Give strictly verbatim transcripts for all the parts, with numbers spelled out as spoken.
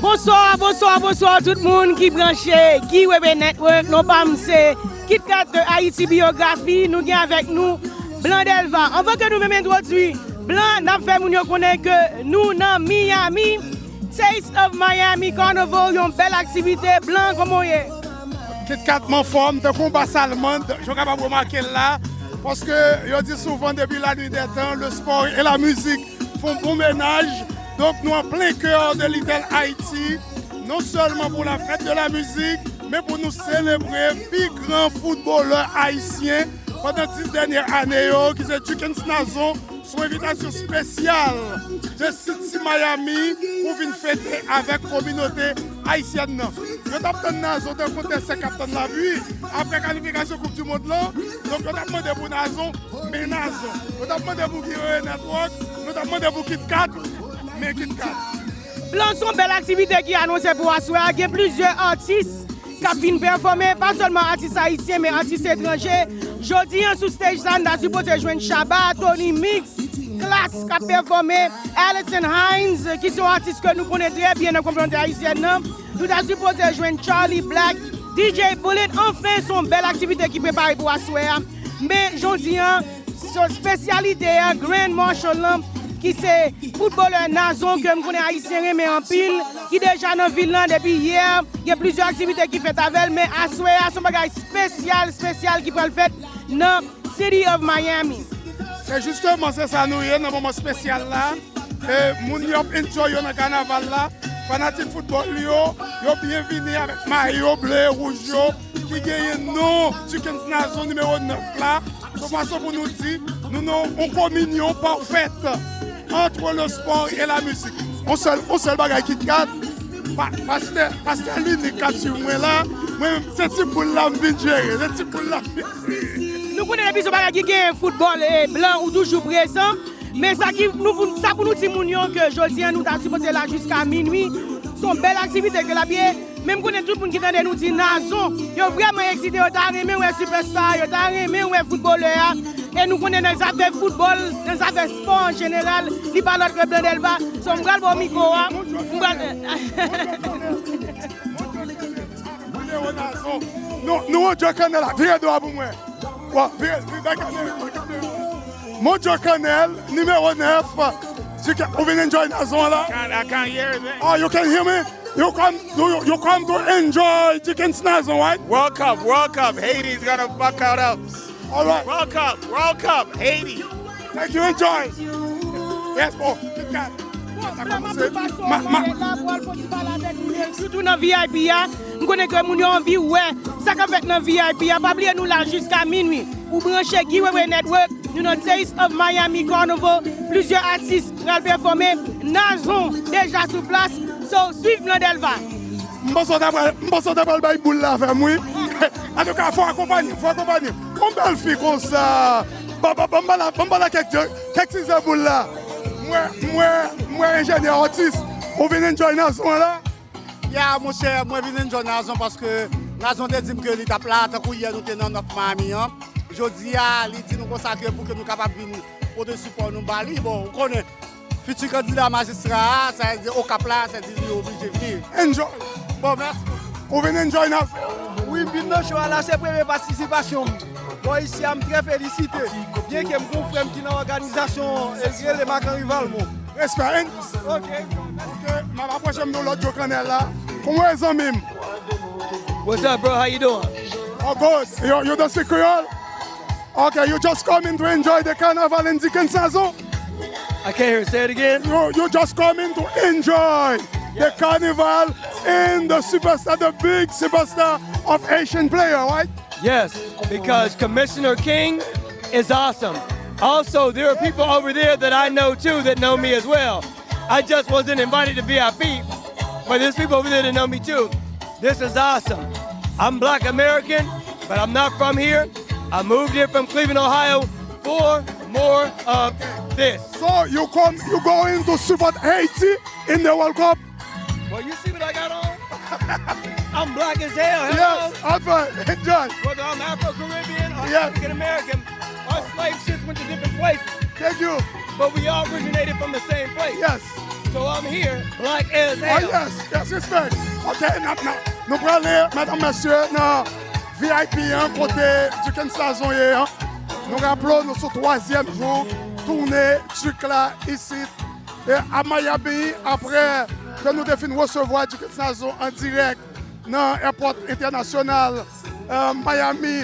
Bonswa, bonswa, bonswa tout moun ki branche Guy Weber Network. Non pa m se Kit Kat de Haïti Biographie. Nou gen avèk nou Blanc Delva. Anvan ke nou menm entwodui Blanc, n ap fè moun yo konnen ke nou nan Miami. Taste of Miami Carnival, yon bèl aktivite. Blanc, kòman w ye? Kit Kat, m anfòm, tankou yon basalmand, jan w kapab remake l la, paske yo di souvan, depuis la nuit des temps, le sport et la musique font bon ménage. Donk, nou an plen kè de Little Haiti, non sèlman pou la fèt de la mizik, men pou nou selebre pi gran foutbolè ayisyen pandan dis dènyè ane yo, ki se Duckens Nazon, sou envitasyon espesyal de City Miami pou vin fete avèk kominote ayisyèn nan. Yo t ap tann Nazon tankou tè sèk k ap tann lapli. Apre kalifikasyon Koup di Mond lan, donk yo t ap mande pou Nazon, men Nazon. Yo t ap mande pou Guy Weber Network, yo t ap mande pou Kit Kat, men Kit Kat. Blanc, se yon bèl aktivite ki anonse pou aswè a. Gen plizyè atis k ap vin pèfòme, pa sèlman atis ayisyen, men atis etranje. Jodi a, sou stage sa, n ta sipoze jwenn Shabba, Tony Mix, Klass k ap pèfòme, Alison Hines, ki se yon atis ke nou konnen trè byen nan kominote ayisyèn nan. Nou ta sipoze jwenn Charly Black, D J Bullet. Anfen, se yon bèl aktivite ki prepare pou aswè a. Men jodi a, se espesyalite a, Grand Marshal lan, ki se foutbolè Nazon ke m konnen ayisyen renmen anpil, ki deja nan vil lan depi yè. Gen plizyè aktivite ki fèt avè l, men aswè a, se yon bagay espesyal, espesyal ki pral fèt nan City of Miami. Se jisteman, se sa nou ye nan moman espesyal la. E moun yo ap enjoy yo nan kanaval la. Fanatik foutbòl yo, yo byenvini avèk mayo ble, wouj yo, ki genyen non Duckens Nazon nimewo nèf la. Se yon fason pou nou di, nou nan yon kominyon pafèt entre le sport et la musique. On sèl, on sèl bagay Kit Kat, pa, pastè, pastè Lini k ap swiv mwen la, mwen menm, se ti boul la m vin jere, se ti boul la m vin jere. Nou konnen depi se yon bagay ki gen foutbòl e Blanc, ou toujou prezan. Men sa ki, nou, pou, sa pou nou di moun yo ke jodi a nou ta sipoze la jiska minui. Se yon bèl aktivite ke l ap ye. Men m konnen tout moun ki tande nou di Nazon, yo vrèman eksite, yo ta renmen wè sipèsta, yo ta renmen wè foutbolè a. E nou konnen nan zafè foutbòl, nan zafè spò an jeneral, li pa lòt ke Blanc Delva. So, m pral ba w mikwo a. M pral Nimewo Nazon. Nou, nou, Modyo Kanèl la, vire do a pou mwen. Wa, vire, vire, vire kamera, vire kamera. Modyo Kanèl, nimewo nèf. Ou vin enjoy Nazon an la? Can't, I can't hear a thing. Oh, you can hear me? You come, do you, you come to enjoy Duckens Nazon, right? Welcome, welcome. Haiti's gonna fuck out up. All right. Welcome, welcome, Haiti. Thank you, enjoy. Yes, bro. Kit Kat. Sa kòmanse. Ma, ma. Sitou nan V I P a, m konnen ke moun yo anvi wè sa k ap fèt nan V I P a. Pa bliye nou la jiska minui. Ou branche Guy Weber Network, nou nan Taste of Miami Carnival. Plizyè atis pral pèfòme. Nazon deja sou plas. So, swiv Blanc Delva. M panse w ta pral, m panse w ta pral bay boul la avè m, wi. Antouka, fò akonpanye, fò akonpanye. Yon bèl fi konsa. Ban, ban, ban m ba l, ban m ba l kèk, kèk ti zè boul la. M wè, m wè, m wè enjenyè Otis. Ou vin enjoy Nazon an la? Ya, monchè, mwen vin enjoy Nazon paske Nazon te di m ke li t ap la, tankou yè nou te nan North Miami an. Jodi a, li di nou konsa ke pou ke nou kapab vin pote sipò nou ba li. Bon, ou konnen, fiti kandida majistra a, sa vle di Okap la, sa vle di li oblije vini. Enjoy. Bon, mèsi. Ou vin enjoy nan? Wi, m vin nan show a la, se premye patisipasyon m. Bon, isi a, m trè felisite. Byenke m gon frè m ki nan òganizasyon, e, ki rele Makan Rivalmo. Respè, hein? Ok. Ok, m ap apwoche m nou lòt Joe Cannell la. Kòman w ye, zanmi m? What's up, bro? How you doing? Oh, good. You, you don't speak Creole? Okay, you just coming to enjoy the carnival in Duckens Nazon? I can't hear. Say it again. You, you just coming to enjoy the carnival and the superstar, the big superstar of Haitian player, right? Yes, because Commissioner King is awesome. Also, there are people over there that I know too that know me as well. I just wasn't invited to V I P, but there's people over there that know me too. This is awesome. I'm black American, but I'm not from here. I moved here from Cleveland, Ohio for more of this. So you come, you going to support Haiti in the World Cup? Well, you see what I got on? I'm black as hell. Hello? Yes, I'm fine. Enjoy. Whether I'm Afro Caribbean or African American, our slave ships went to different places. Thank you. But we all originated from the same place. Yes. So I'm here, black as hell. Oh yes, yes, respect. Ok, n ap, n ap, nou prale, medam, mesye, nan V I P an, kote Duckens Nazon ye an. Nou raple w, nou sou twazyèm jou toune Duke la isit, e, a Miami, apre ke nou te fin resevwa Duckens Nazon an dirèk nan airport entènasyonal, e, Miami,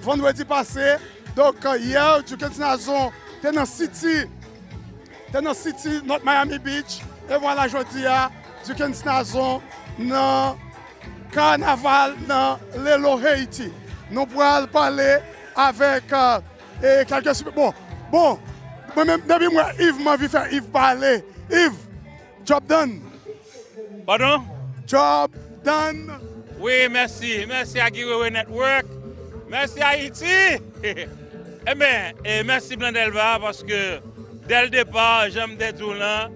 vandredi pase. Donk, yè, Duckens Nazon te nan City, te nan City North Miami Beach. E vwala jodi a, Duckens Nazon nan kanaval nan Lelo Haiti. Nou pral pale avèk, e, e, kèlke sou, bon, bon, mwen menm, depi m wè Yves, m anvi fè Yves pale. Yves, job done. Pardon? Job done. Wi, mèsi. Mèsi a Guerrero Network. Mèsi Ayiti. Enben, e mèsi Blandelva, paske dè l depa, jan m te di w lan,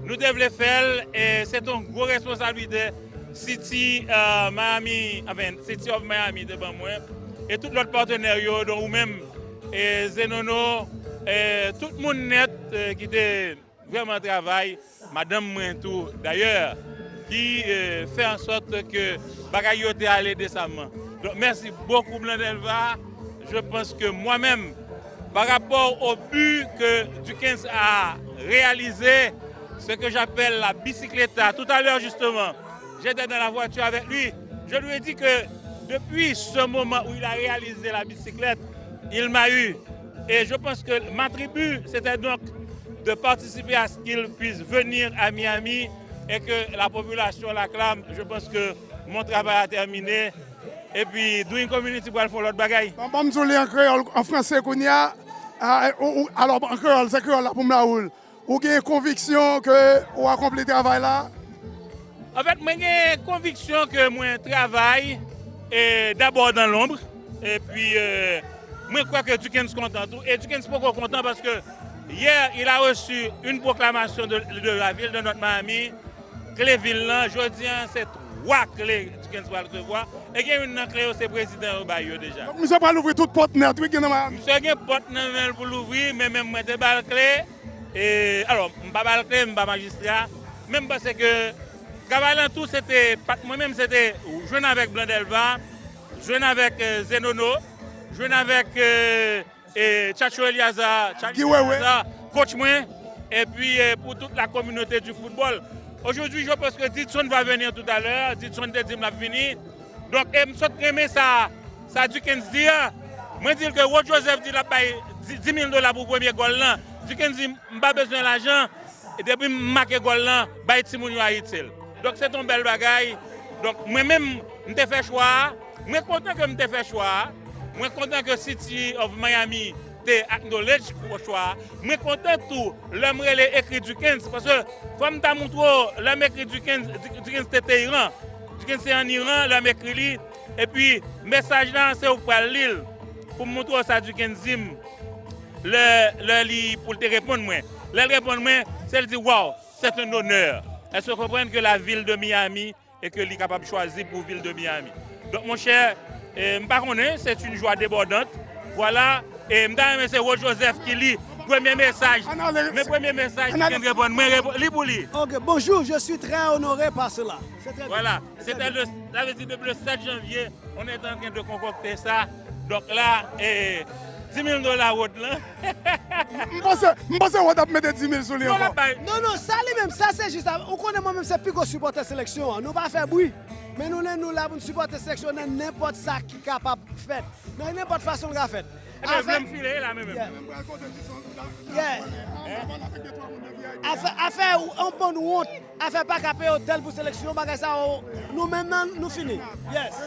nou te vle fè l, e se t on gwo responsablite City, e, Miami, anfen, City of Miami te ban mwen, e tout lòt patnè yo, donk ou menm, e Zenono, e tout moun nèt, e ki te vrèman travay, madanm mwen tou, dayè, ki, e, fè an sòt ke bagay yo te ale desamman. Donk, mèsi bokou, Blandelva. Je pense que moi-même, par rapport au but que Duckens a réalisé, ce que j'appelle la bicicleta, tout à l'heure, justement, j'étais dans la voiture avec lui. Je lui ai dit que depuis ce moment où il a réalisé la bicyclette, il m'a eu. Et je pense que ma tribu, c'était donc de participer à ce qu'il puisse venir à Miami et que la population l'acclame. Je pense que mon travail a terminé. Epi, Doing Community pral fè yon lòt bagay. Bon, ban m di w li an kreyòl, an franse kounye a. A, ou, ou, alò, an kreyòl, se kreyòl la pou m la ou l. Ou gen konviksyon ke ou akonpli travay la? Anfèt, mwen gen konviksyon ke mwen travay, e, d'abord dans l'ombre, epi, e, mwen kwè ke Duckens kontan tou, e Duckens poko kontan paske hier, il a reçu une proclamation de, de la ville de North Miami, kle vil lan, jodi an, se twa kle Duckens pral resevwa, e gen youn nan kle yo, se prezidan yo bay yo deja. Donk, misye pral ouvri tout pòt nèt, wi, gen nan Miami. Misye gen pòt nan men l pou l ouvri, men menm mwen te ba l kle, e, alò, m pa ba l kle, m pa majistra, men m panse ke travay lan tou, se te, pa t mwen menm, se te jwenn avèk Blandelva, jwenn avèk, e, Zenono, jwenn avèk, e, e, Tchatcho Eliazar, Tchatcho Eliazar, coach mwen, epi, e, pour toute la communauté du football. Aujourd'hui, je pense que Didson va venir tout à l'heure. Didson te di m l ap vini. Donk, e m sot renmen sa, sa Duckens di a. Mwen di l ke Rod Joseph di l ap bay di, di mil dola pou premye gòl lan. Duckens di, "M pa bezwen lajan. E depi m make gòl lan, bay timoun yo Ayiti l." Donk, se t on bèl bagay. Donk, mwen menm, m te fè chwa a. Mwen kontan ke m te fè chwa a. Mwen kontan ke City of Miami te acknowledge chwa a. Mwen kontan tou, lè m rele ekri Duckens, paske fò m ta montre w, lè m ekri Duckens, Duckens te Teheran. Duckens te ann Iran, lè m ekri li. Epi, mesaj la, se ou k pral li l. Pou m montre w sa Duckens di m. Lè, lè li, pou l te reponn mwen. Lè l reponn mwen, se l di, "Wow, c'est un honneur." Est-ce que vous comprenez que la ville de Miami et que li kapab chwazi pou ville de Miami? Donk, monchè, e, m pa konnen, c'est une joie débordante. Voilà. E m ta renmen se Rod Joseph ki li premye mesaj. Men premye mesaj ki te reponn mwen, repo-, li pou li. Ok, bonjour, je suis très honoré par cela. C'est très bien. Voilà. C'était le, ça veut dire depuis le sept janvier, on est en train de concocter ça. Donk la, e, di mil dola Rod lan. M panse, m panse Rod ap mete di mil sou li ankò. Non, non, sa li menm, sa se jis, ou konnen mwen menm se pi gwo sipòtè seleksyon an. Nou pa fè bri. Men nou, nou la pou n sipòte seleksyon nan nenpòt sa ki kapab fèt. Nan nenpòt fason l ka fèt. Ebyen, vle m file la, men menm. Yeah. Yeah. Afè, afè, yon bann wont. Afè pa ka peye otèl pou seleksyon, bagay sa yo, nou menm nan, nou fini. Yes.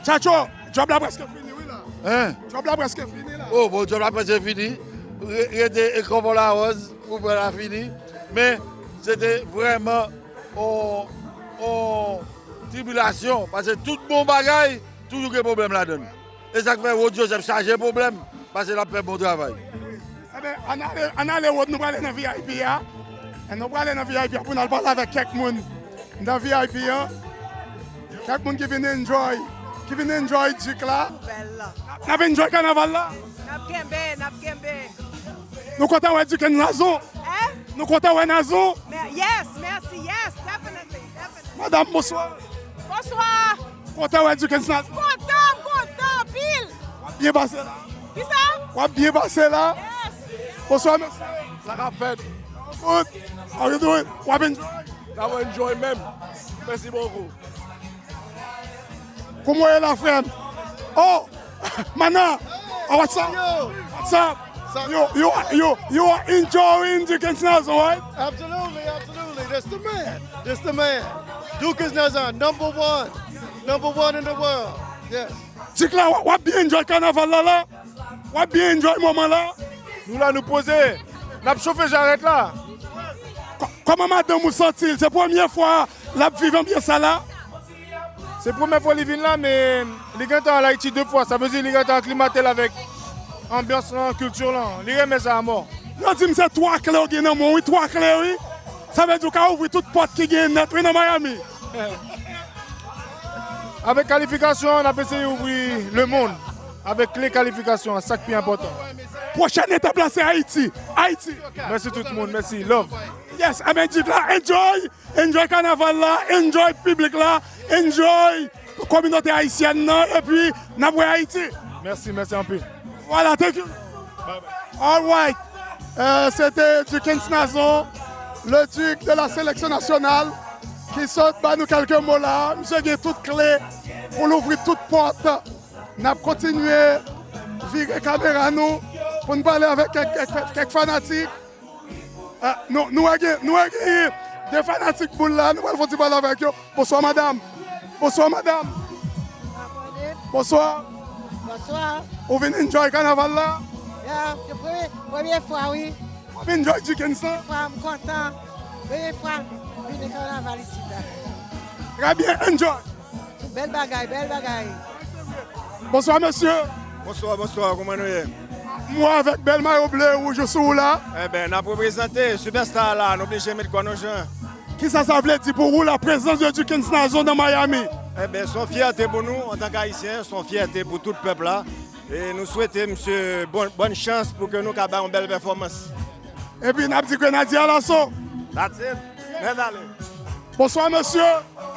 Tchatcho, djòb la prèske fini, wi, la. Hein? Djòb la prèske fini, la. Oh, bon, djòb la prèske fini. Re-, rete ekran Fò Lawòz pou pè la fini. Men, se te vrèman on, on tribilasyon, paske tout bon bagay, toujou gen pwoblèm ladan l. E sa k fè Rod Joseph chaje pwoblèm, paske l ap fè bon travay. Enben, ann ale, ann ale Rod, nou prale nan V I P a. E nou prale nan V I P a pou n al pale avèk kèk moun nan V I P an. Kèk moun ki vin enjoy, ki vin enjoy Duke la. Nouvèl la. N ap enjoy kanaval la. N ap kenbe, n ap kenbe. Nou kontan wè Duckens Nazon. Hein? Nou kontan wè Nazon. Yes, mèsi, yes, definitely, definitely. Madanm, bonswa. Bonswa. Kontan wè Duckens Nazon. Kontan, m kontan anpil. W ap byen pase la. Kisa? W ap byen pase la. Yes. Bonswa, mesye. Sa k ap fèt? Good. How you doing? W ap enjoy? N ap enjoy menm. Mèsi bokou. Kòman w ye la, frè m? Oh, Mana, oh, what's up? Yo. What's up? Sa- You, you, are- you, you are enjoying Duckens Nazon, right? Absolutely, absolutely. That's the man. That's the man. Duckens Nazon, number one. Number one in the world. Yes. Duke la, w ap byen enjoy kanaval la la. W ap byen enjoy moman la. Nou la, nou poze. N ap chofe jarèt la. Kò- Kòman madanm ou santi l? Se premye fwa l ap viv anbyans sa la? Se premye fwa li vin la, men li gentan al Ayiti de fwa. Sa vle di li gentan aklimate l avèk anbyans lan, kilti lan. Li renmen sa a mò. Yo di m se twa kle w gen nan men w, wi, twa kle, wi. Sa vle di w ka ouvri tout pòt ki gen nèt, wi, nan Miami. Avèk kalifikasyon an, n ap eseye ouvri lemonn. Avèk kle kalifikasyon an, sa k pi enpòtan. Pwochèn etap la, se Ayiti. Ayiti. Mèsi tout moun, mèsi. Love. Yes, I mean, Duke la, enjoy. Enjoy kanaval la, enjoy piblik la, enjoy kominote ayisyèn nan, epi n ap wè Ayiti. Mèsi, mèsi anpil. Voilà, thank you. Bye bye. All right. Euh, se te Duckens Nazon, le duc de la sélection nationale, ki sot ba nou kèlke mo la. Misye gen tout kle pou l ouvri tout pòt. N ap kontinye vire kamera nou pou n pale avèk kèk, kèk, kèk fanatik. Ah, nou, nou wè gen, nou wè gen de fanatik boul la, nou pral fè yon ti pale avèk yo. Bonswa, madanm. Bonswa, madanm. Bonswa. Bonswa. Ou vin enjoy kanaval la? Ya, se premye, premye fwa, wi. Ou vin enjoy Duckens la? Fwa, m kontan. Premye fwa m vini kanaval isit la. Trè byen, enjoy. Bèl bagay, bèl bagay. Bonswa, mesye. Bonswa, bonswa, kòman nou ye? M wè avèk bèl mayo ble e wouj ou sou ou la. Enben, n ap reprezante, sipèsta la, n oblije met kò nou jan. Kisa sa vle di pou ou, la prezans de Duckens Nazon nan Miami? Enben, se yon fyète pou nou, antanke Ayisyen, se yon fyète pou tout pèp la. E nou swete misye bon, bòn chans pou ke nou ka bay yon bèl pèfòmans. Epi n ap di Grenadye Alaso. That's it. Nèt ale. Bonswa, mesye.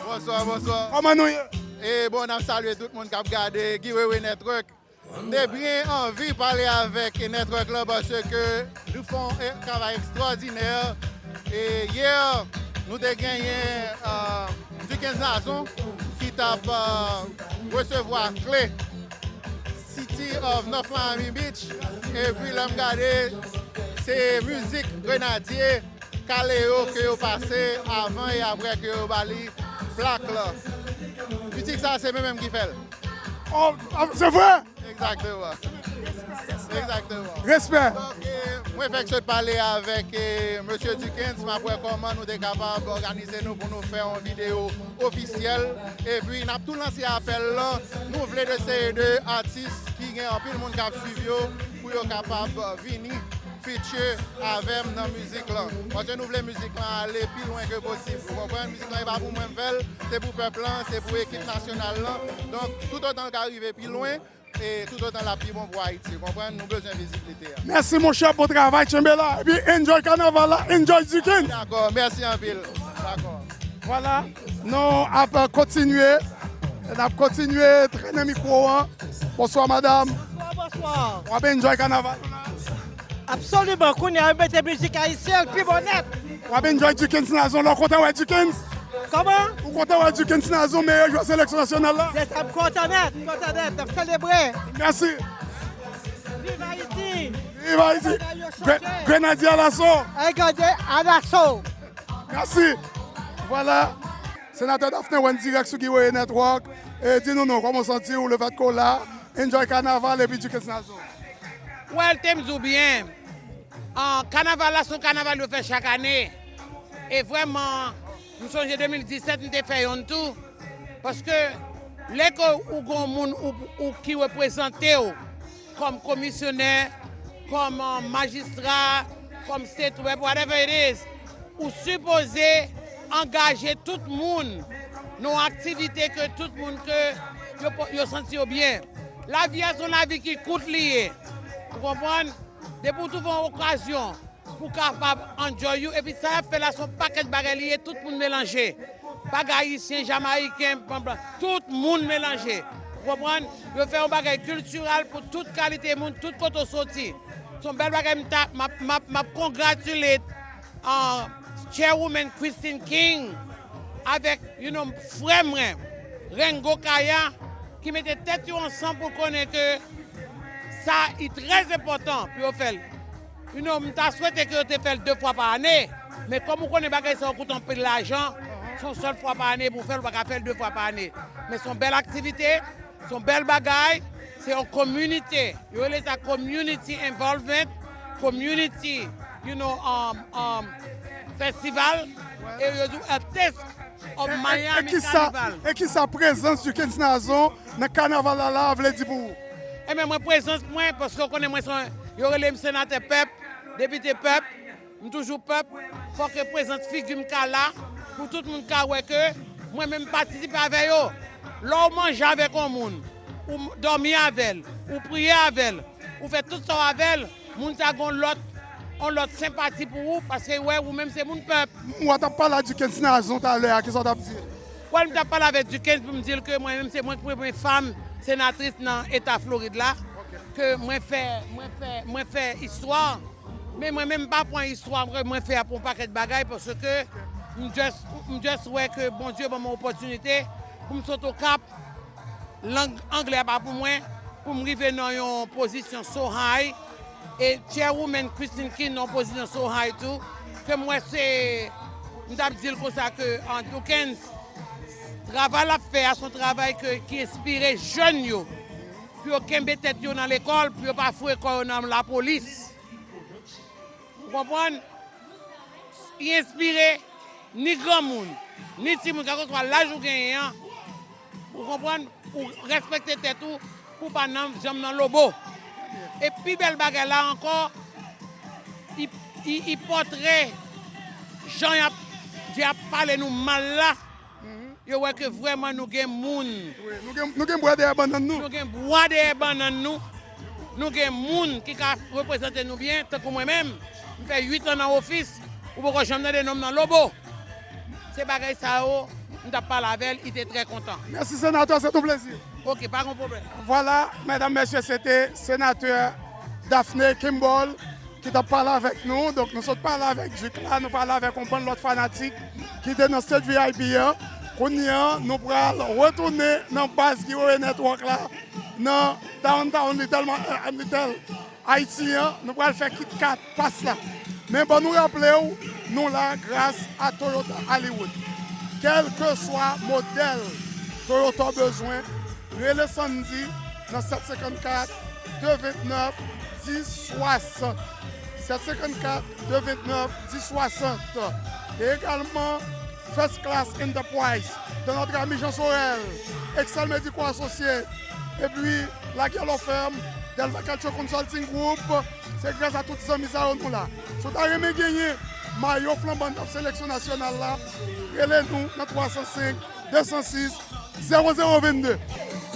Bonswa, bonswa. Kòman nou ye? E bon, n ap salye tout moun k ap gade Guy Wewe Network. M te byen anvi pale avèk Network la paske nou fè yon e- travay ekstwòdinè. E yè, nou te genyen, euh, Duckens Nazon ki t ap, euh, resevwa kle City of North Miami Beach. Epi lè m gade, se mizik Grenadye, Kaleo ke yo pase avan e apre ke yo ba li plak la. Mizik sa, se mwen menm ki fè l. Oh, ah, se vre? Egzakteman. Egzakteman. Respè. Donk, eh, mwen fèk sot pale avèk, eh, mesye Duckens, m ap wè kòman nou te kapab òganize nou pou nou fè yon videyo ofisyèl. Epi, n ap tou lanse apèl lan. Nou vle de seri de atis ki gen anpil moun k ap swiv yo pou yo kapab vini feature avè m nan mizik lan. Paske nou vle mizik lan ale pi lwen ke posib. Ou konprann? Mizik lan e pa pou mwen m fè l, se pou pèp lan, se pou ekip nasyonal lan. Donk, toutotan l ka rive pi lwen, e toutotan l ap pi bon pou Ayiti. Ou konprann? Nou bezwen vizibilite a. Mèsi, monchè, bon travay, tchenbe la. Epi enjoy kanaval la, enjoy Duckens. Dakò, mèsi anpil. Dakò. Vwala, nou ap kontinye. N ap kontinye trennen mikwo an. Bonswa, madanm. Bonswa, bonswa. W ap enjoy kanaval? Absoliman. Kounye a, yo mete mizik ayisyèn pi bon nèt. W ap enjoy Duckens Nazon la. Ou kontan wè Duckens? Kòman? Ou kontan wè Duckens Nazon, meyè jwè seleksyon nasyonal la? Yes, m kontan nèt, m kontan nèt. N ap selebre. Mèsi. Viv Ayiti! Viv Ayiti! Gre- Grenadye Alaso! Grenadye Alaso! Mèsi. Vwala. Senatè Daphné Wendy dirèk sou Guy Wewe Network. E di nou non, kòman w santi w, lefètke w la, enjoy kanaval epi Duckens Nazon? Well, te m di w byen, ah, kanaval la se yon kanaval yo fè chak ane. E vrèman, m sonje de mil disèt, m te fè yonn tou. Paske lè ke ou gen yon moun ou, ou ki reprezante w kòm komisyonè, kòm, uh, majistra, kòm state rep, whatever it is, ou sipoze angaje tout moun nan yon aktivite ke tout moun ke yo, yo santi yo byen. Lavi a se yon lavi ki kout li ye. Ou konprann? Depi w twouve yon okazyon, Ou kapab enjoy ou, epi sa y ap fè la se yon pakèt bagay li ye, tout moun melanje. Bagay ayisyen, jamayiken, blan, blan, tout moun melanje. Ou konprann? Yo fè yon bagay kiltiral pou tout kalite moun, tout kote w soti. Se yon bèl bagay, m ta, m ap, m ap, m ap congratulate, uh, Chairwoman Christine King avèk, you know, frè mwen, Rengo Kaya, ki mete tèt yo ansanm pou konnen ke sa, i trè enpòtan pou yo fè l. You know, m ta swete ke yo te fè l de fwa pa ane, men kòm ou konnen bagay sa yo koute anpil lajan, se yon sèl fwa pa ane pou w fè l, ou pa ka fè l de fwa pa ane. Men se yon bèl aktivite, se yon bèl bagay, se yon komite. Yo rele sa community involvement, community, you know, um, um, festival, e yo di w a taste of Miami Carnival. E kisa prezans Duckens Nazon nan kanaval la la vle di pou ou? Ebyen, mwen, prezans mwen, paske w konnen mwen se yon, yo rele m senatè pèp, depite pèp, m toujou pèp, fòk prezans figi m ka la, pou tout moun ka wè ke mwen menm m patisipe avè yo. Lè w manje avèk yon moun, ou m-, dòmi avè l, ou priye avè l, ou fè tout sa w avè l, moun sa gen yon lòt, yon lòt senpati pou ou, paske wè ou menm se moun pèp. Ou t ap pale a Duckens Nazon talè a, kisa w t ap di l? Wè, m t ap pale avèk Duckens pou m di l ke mwen menm se mwen ki premye fanm senatris nan eta Florid la, ke mwen fè, mwen fè, mwen fè istwa. Men mwen menm m pa pran istwa mwen, mwen fè a pou yon pakèt bagay, paske m just, m just wè ke Bondye ban mwen opòtinite pou m sot Okap, lang anglè a pa pou mwen, pou m rive nan yon pozisyon so high, e Chairwoman Christine King nan yon pozisyon so high tou, ke m wè se, m t ap di l konsa ke, an, Duckens, travay l ap fè a se yon travay ke, ki enspire jèn yo, pou yo kenbe tèt yo nan lekòl, pou yo pa foure kò yo nan lapolis. Ou konprann? Li enspire ni granmoun, ni timoun, kèlkeswa laj ou genyen an. Ou konprann? Ou respekte tèt ou pou w pa nan, janm nan lobo. E pi bèl bagay la ankò, li, li, li pòtre jan y ap, y ap pale nou mal la. Yo wè ke vrèman nou gen moun. Wi, nou gen, nou gen bwa dèyè bannann nou. Nou gen bwa dèyè bannann nou. Nou gen moun ki ka reprezante nou byen, tankou mwen menm. M fè uit an nan ofis, ou poko janm tande non m nan lobo. Se bagay sa yo, m t ap pale avè l, li te trè kontan. Mèsi, senatè, se yon plezi. Ok, pa gen pwoblèm. Vwala, medam, mesye, se te senatè Daphné Kimball ki t ap pale avèk nou. Donk, nou sot pale avèk Duke la, nou pale avèk yon bann lòt fanatik ki te nan stage V I P an. Kounye a, nou pral retounen nan baz Guy Wewe Network la, nan Downtown Little Ma-, eh, Little Haiti an, nou pral fè KitKat pass la. Men ban nou raple w, nou la gras a Toyota Hollywood. Kèlkeswa modèl Toyota w bezwen, rele Sandy nan sèt senkannkat, de vennèf, dis swasant. Sèt senkannkat, de vennèf, dis swasant. E egalman, First Class Enterprise, de notre ami Jean Sorel, Excel Medical Associates, epi Laguerre Law Firm, Delva Calcio Consulting Group, se gras a tout zanmi sa yo nou la. Si w ta renmen genyen mayo flanban nèf seleksyon nasyonal la, rele nou nan twa san senk, de san sis, zewo zewo vennde.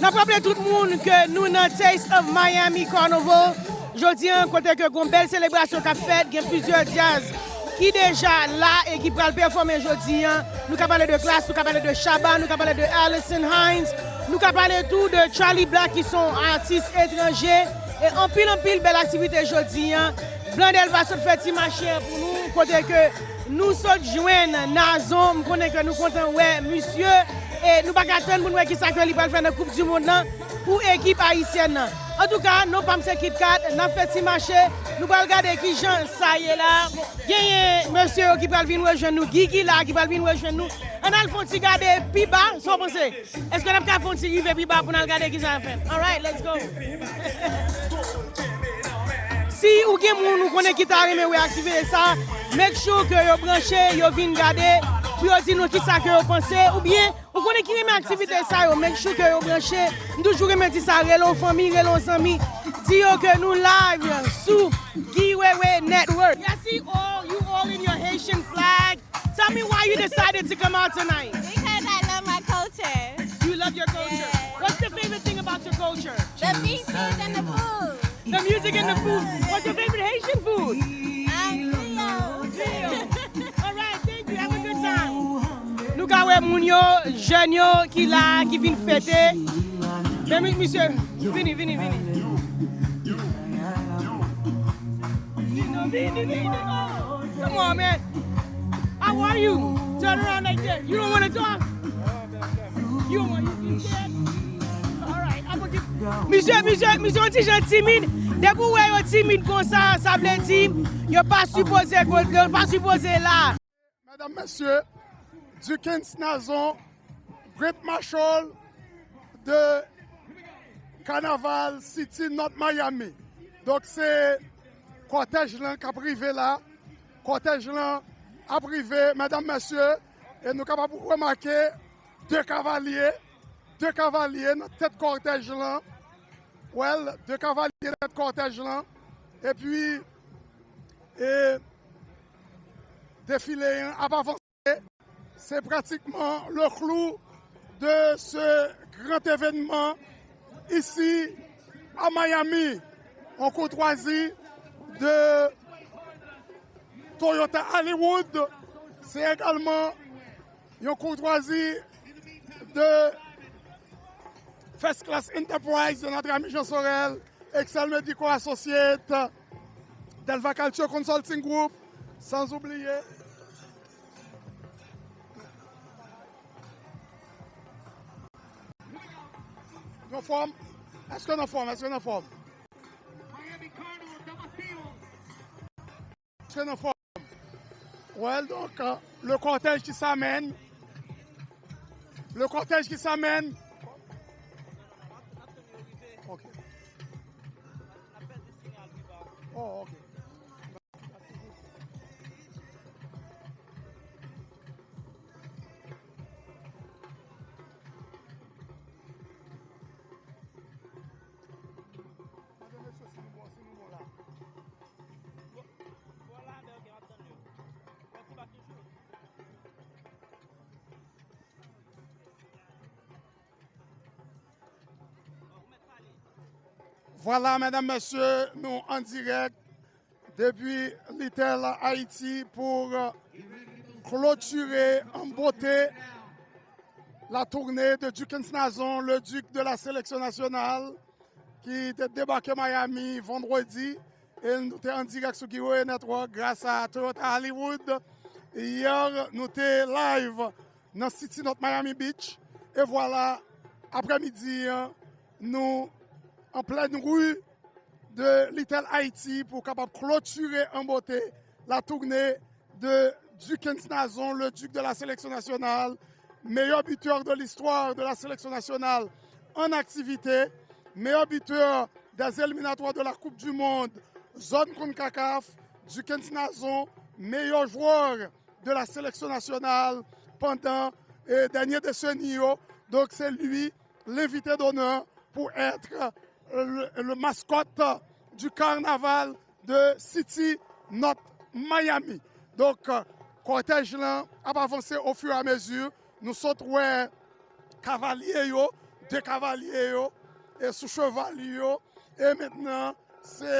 N ap raple tout moun ke nou nan Taste of Miami Carnival. Jodi an, kote ke gon bèl selebrasyon k ap fèt, gen plizyè djaz ki deja la e ki pral pèfòme jodi an. Nou ka pale de Klass, nou ka pale de Shabba, nou ka pale de Alison Hinds, nou ka pale tou de Charly Black ki se yon atis etranje. E anpil, anpil bèl aktivite jodi an. Blandelva sot fè ti mache an pou nou, kote ke nou sot jwenn Nazon, m konnen ke nou kontan wè misye, e nou pa ka tann pou n wè kisa ke li pral fè nan Koup di Mond lan pou ekip ayisyèn nan. Antouka, non pa m se KitKat, n ap fè ti mache, nou pral gade kijan sa ye la. Genyen mesye yo ki pral vin rejwenn nou, Guy ki la, ki pral vin rejwenn nou. Ann al fè yon ti gade pi ba, sa w panse? Èske n ap ka fè yon ti rive pi ba pou n al gade kisa y ap fè? Alright, let's go. Si ou gen moun ou konnen ki ta renmen wè aktivite sa, make sure ke yo branche, yo vin gade, pou yo di nou kisa ke yo panse, oubyen ou konnen ki renmen aktivite sa yo, make sure ke yo branche. M toujou renmen di sa, rele yon fanmi, rele yon zanmi, di yo ke nou live sou Guy Wewe Network. I see all, you all in your Haitian flag. Tell me why you decided to come out tonight. Because I love my culture. You love your culture. Yes. What's the favorite thing about your culture? The beaches and the food. The music and the food. What's your favorite Haitian food? Um, Wè moun yo, jèn yo ki la, ki vin fete. Men mi-, misye, vini, vini, vini. Vini, vini, vini. Oh, come on, man. How are you? Turn around like that. You don't wanna talk? You don't want, you, you scared? All right, I'm gonna get, misye, misye, misye, yon ti jan timid. Depi w wè yo timid konsa, sa vle di, yo pa sipoze, yo pa sipoze la. Medam, mesye, Duckens Nazon, Grand Marshal de Carnaval City North Miami. Donk, se kòtèj lan k ap rive la. Kòtèj lan ap rive, medam, mesye, e nou kapab remake de kavalye, de kavalye nan tèt kòtèj lan. Well, de kavalye nan tèt kòtèj lan. Epi, e, defile an ap avanse. C'est pratiquement le clou de ce grand événement ici à Miami, en courtoisie de Toyota Hollywood. C'est également une courtoisie de First Class Enterprise de notre ami Jean Sorel, Excel Medical Associate, Delva Culture Consulting Group, sans oublier Nou anfòm? Èske nou anfòm? Èske nou anfòm? Èske nou anfòm? Well, donc, euh, le cortège qui s'amène. Le cortège qui s'amène. Ok. Oh, ok. Mande mesye si nou bon, si nou bon la. Vwala, medam, mesye, nou an dirèk depi Little Haiti pou, euh, klotire an bote la tournée de Duckens Nazon, le duc de la sélection nationale, ki te debake Miami vandredi, e nou te an dirèk sou Giveaway Network gras a Toyota Hollywood. Yè, nou te live nan City North Miami Beach. E vwala, aprèmidi an, nou an plèn ri de Little Haiti pou kapab klotire an bote la tournée de Duckens Nazon, le duc de la sélection nationale, meilleur buteur de l'histoire de la sélection nationale en activité, meilleur buteur des éliminatoires de la Coupe du Monde, zone CONCACAF, Duckens Nazon, meilleur joueur de la sélection nationale pendant, eh, dènye deseni yo. Donc, c'est lui l'invité d'honneur pour être le, le mascotte du carnaval de City North Miami. Donk, kòtèj lan ap avanse au fur et à mesure. Nou sot wè kavalye yo, de kavalye yo, e sou cheval yo. E mentnan, se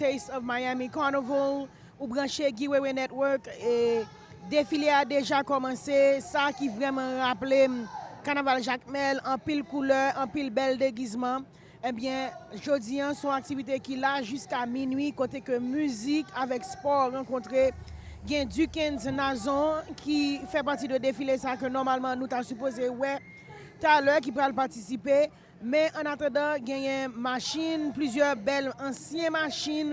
Taste of Miami Carnival. Ou branche Guy Wewe Network. E defile a deja kòmanse. Sa ki vrèman raple m kanaval Jakmèl, anpil koulè, anpil bèl degizman. Ebyen, jodi an, se yon aktivite ki la jiska minui, kote ke mizik avèk spò rankontre. Gen Duckens Nazon ki fè pati de defile sa ke nòmalman nou ta sipoze wè talè, ki pral patisipe. Men annatandan, genyen machin, plizyè bèl ansyen machin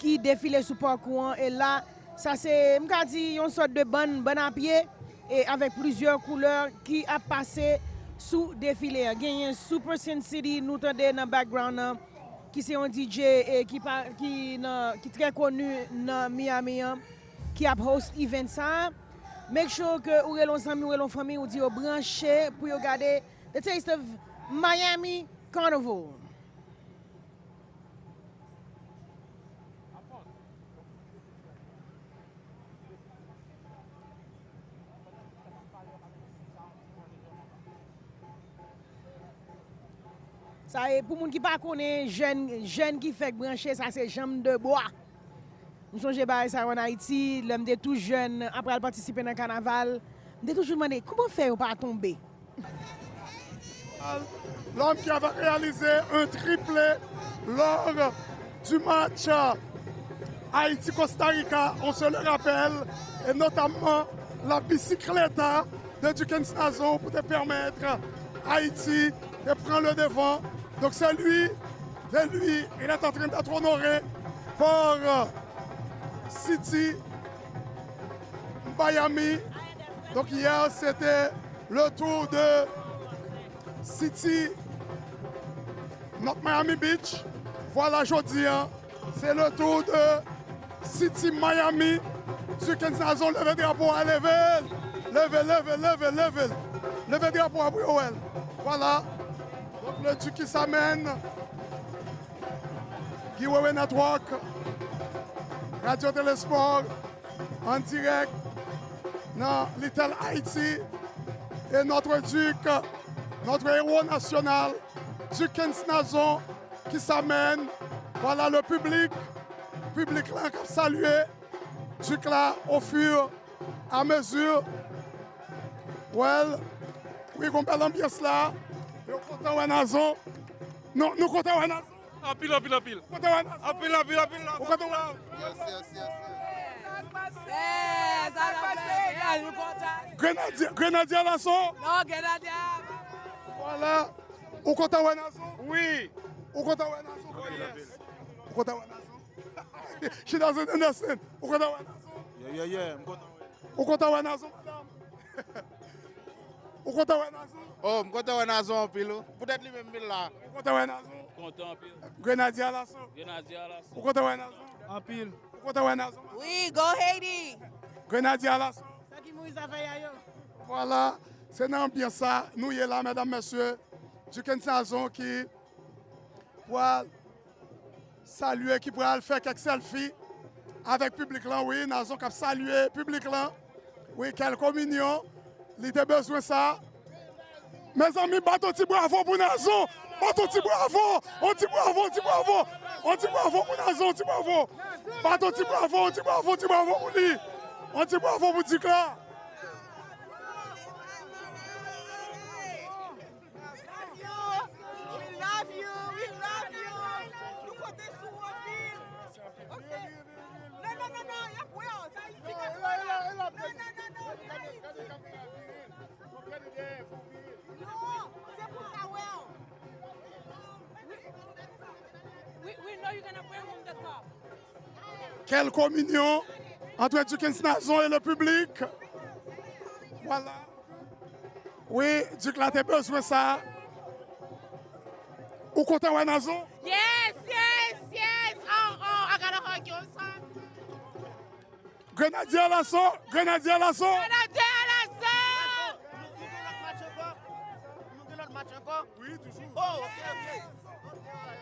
ki defile sou pakou an. E la, sa se, m ka di, yon sòt de bann, bann a pye, e avèk plizyè koulè ki ap pase sou defile a. Genyen Super Sin City, nou tande nan background nan, ki se yon D J, e ki pa, ki nan, ki trè koni nan Miami an, ki ap host event sa a. Make sure ke ou rele yon zanmi, ou rele yon fanmi, ou di yo branche pou yo gade The Taste of Miami Carnival. Sa e pou moun ki pa konnen, jèn, jèn ki fèk branche, sa se janm de bwa. M sonje bagay sa yo ann Ayiti, lè m te tou jèn, apre al patisipe nan kanaval, m te toujou mande, kòman fè yo pa tonbe? L'homme qui avait réalisé un triplé lors du match Haïti-Costa Rica, on se le rappelle, et notamment la bicicleta de Duckens Nazon pour te permettre Haïti de prendre le devant. Donc c'est lui, c'est lui, il est en train d'être honoré par euh, City Miami. Donc hier, c'était le tour de City, not Miami Beach. Voilà, jodi an, se le tour de City Miami. Duckens Nazon, leve drapo a, leve l. Leve, leve, leve, leve l. Leve drapo a pou yo wè l. Voilà. Donc le Duc qui s'amène. Guy Wewe Network, Radio Telesport, en direct dans Little Haïti. Et notre Duc, notre héros national, Duckens Nazon, qui s'amène. Voilà le public, public la qui a salué Duc la au fur et à mesure. Well, wi, gon bèl anbyans la. Yo kontan wè Nazon. Nou, nou kontan wè Nazon. Anpil, anpil, anpil. Kontan wè Nazon. Anpil, anpil, anpil. Ou kontan wè Nazon? Yes, yes, yes, yes. Grenadye, Grenadye Alason. Non, Grenadye. Voilà. Ou kontan wè Nazon? Wi. Ou kontan wè Nazon? Wi, yes. Ou kontan wè Nazon? She doesn't understand. Ou kontan wè Nazon? Yeah, yeah, yeah, m kontan wè. Ou kontan wè Nazon, madanm? Ou kontan wè Nazon? Oh, m kontan wè Nazon anpil, wi. Poutèt li menm m vin la. Ou kontan wè Nazon? Kontan anpil. Grenadye Alason. Grenadye Alason. Ou kontan wè Nazon? Anpil. Ou kontan wè Nazon? Wi, go Haiti! Grenadye Alason. Sa ki mouri zafè ya yo. Vwala, se nan anbyans sa nou ye la, medam, mesye. Duckens Nazon ki pral salye, ki pral fè kèk sèlfi avèk piblik lan, wi, Nazon k ap salye piblik lan. Wi, kèl kominyon, li te bezwen sa. Mezanmi, bat on ti bravo pou Nazon! Bat on ti bravo! On ti bravo, on ti bravo! On ti bravo pou Nazon, on ti bravo! Bat on ti bravo, on ti bravo, on ti bravo pou li! On ti bravo pou Dik la! Quelle communion entre Duckens Nazon et le public. Voilà. Wi, Duc la te bezwen sa. Ou kontan wè Nazon? Yes, yes, yes. Oh, oh, I gotta hug your son. Grenadye Alaso, Grenadye Alaso. Grenadye Alaso. Nou gen lòt match ankò? Nou gen lòt match ankò? Wi, toujou. Oh, ok, ok.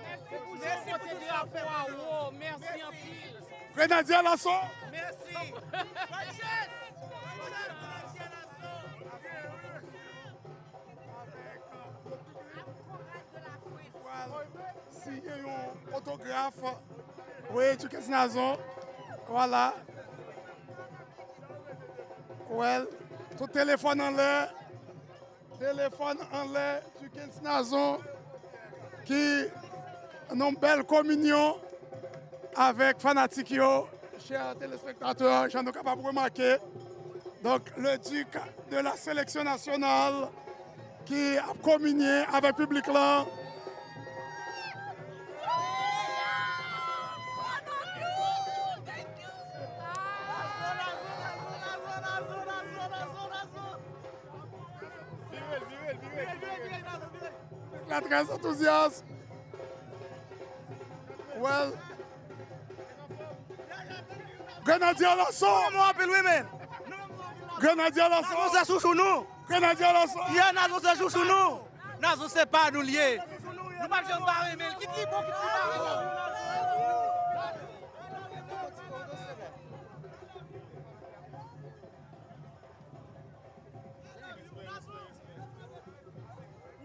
Mèsi pou tout sa, Fwawo. Mèsi anpil. Grenadye Alaso. Mèsi. Avèk, euh, le public. Pral siyen yon otograf. Wi, Duckens Nazon. Vwala. Well, tout telefòn anlè. Telefòn anlè, Duckens Nazon ki nan yon bèl kominyon avèk fanatik yo. Chè telespektatè, jan nou kapab remake, donk, le duc de la sélection nationale ki ap kominye avèk piblik lan. Vire l, vire l, vire l, vire l. Nèg la trè antouzyas. Well. Grenadye Alaso. Nou renmen w anpil, wi, men. Grenadye Alaso. Nazon se chouchou nou. Grenadye Alaso. Yeah, Nazon se chouchou nou. Nazon se pa nou l ye. Nou p ap janm pa renmen l. Kit li bon, kit li pa bon.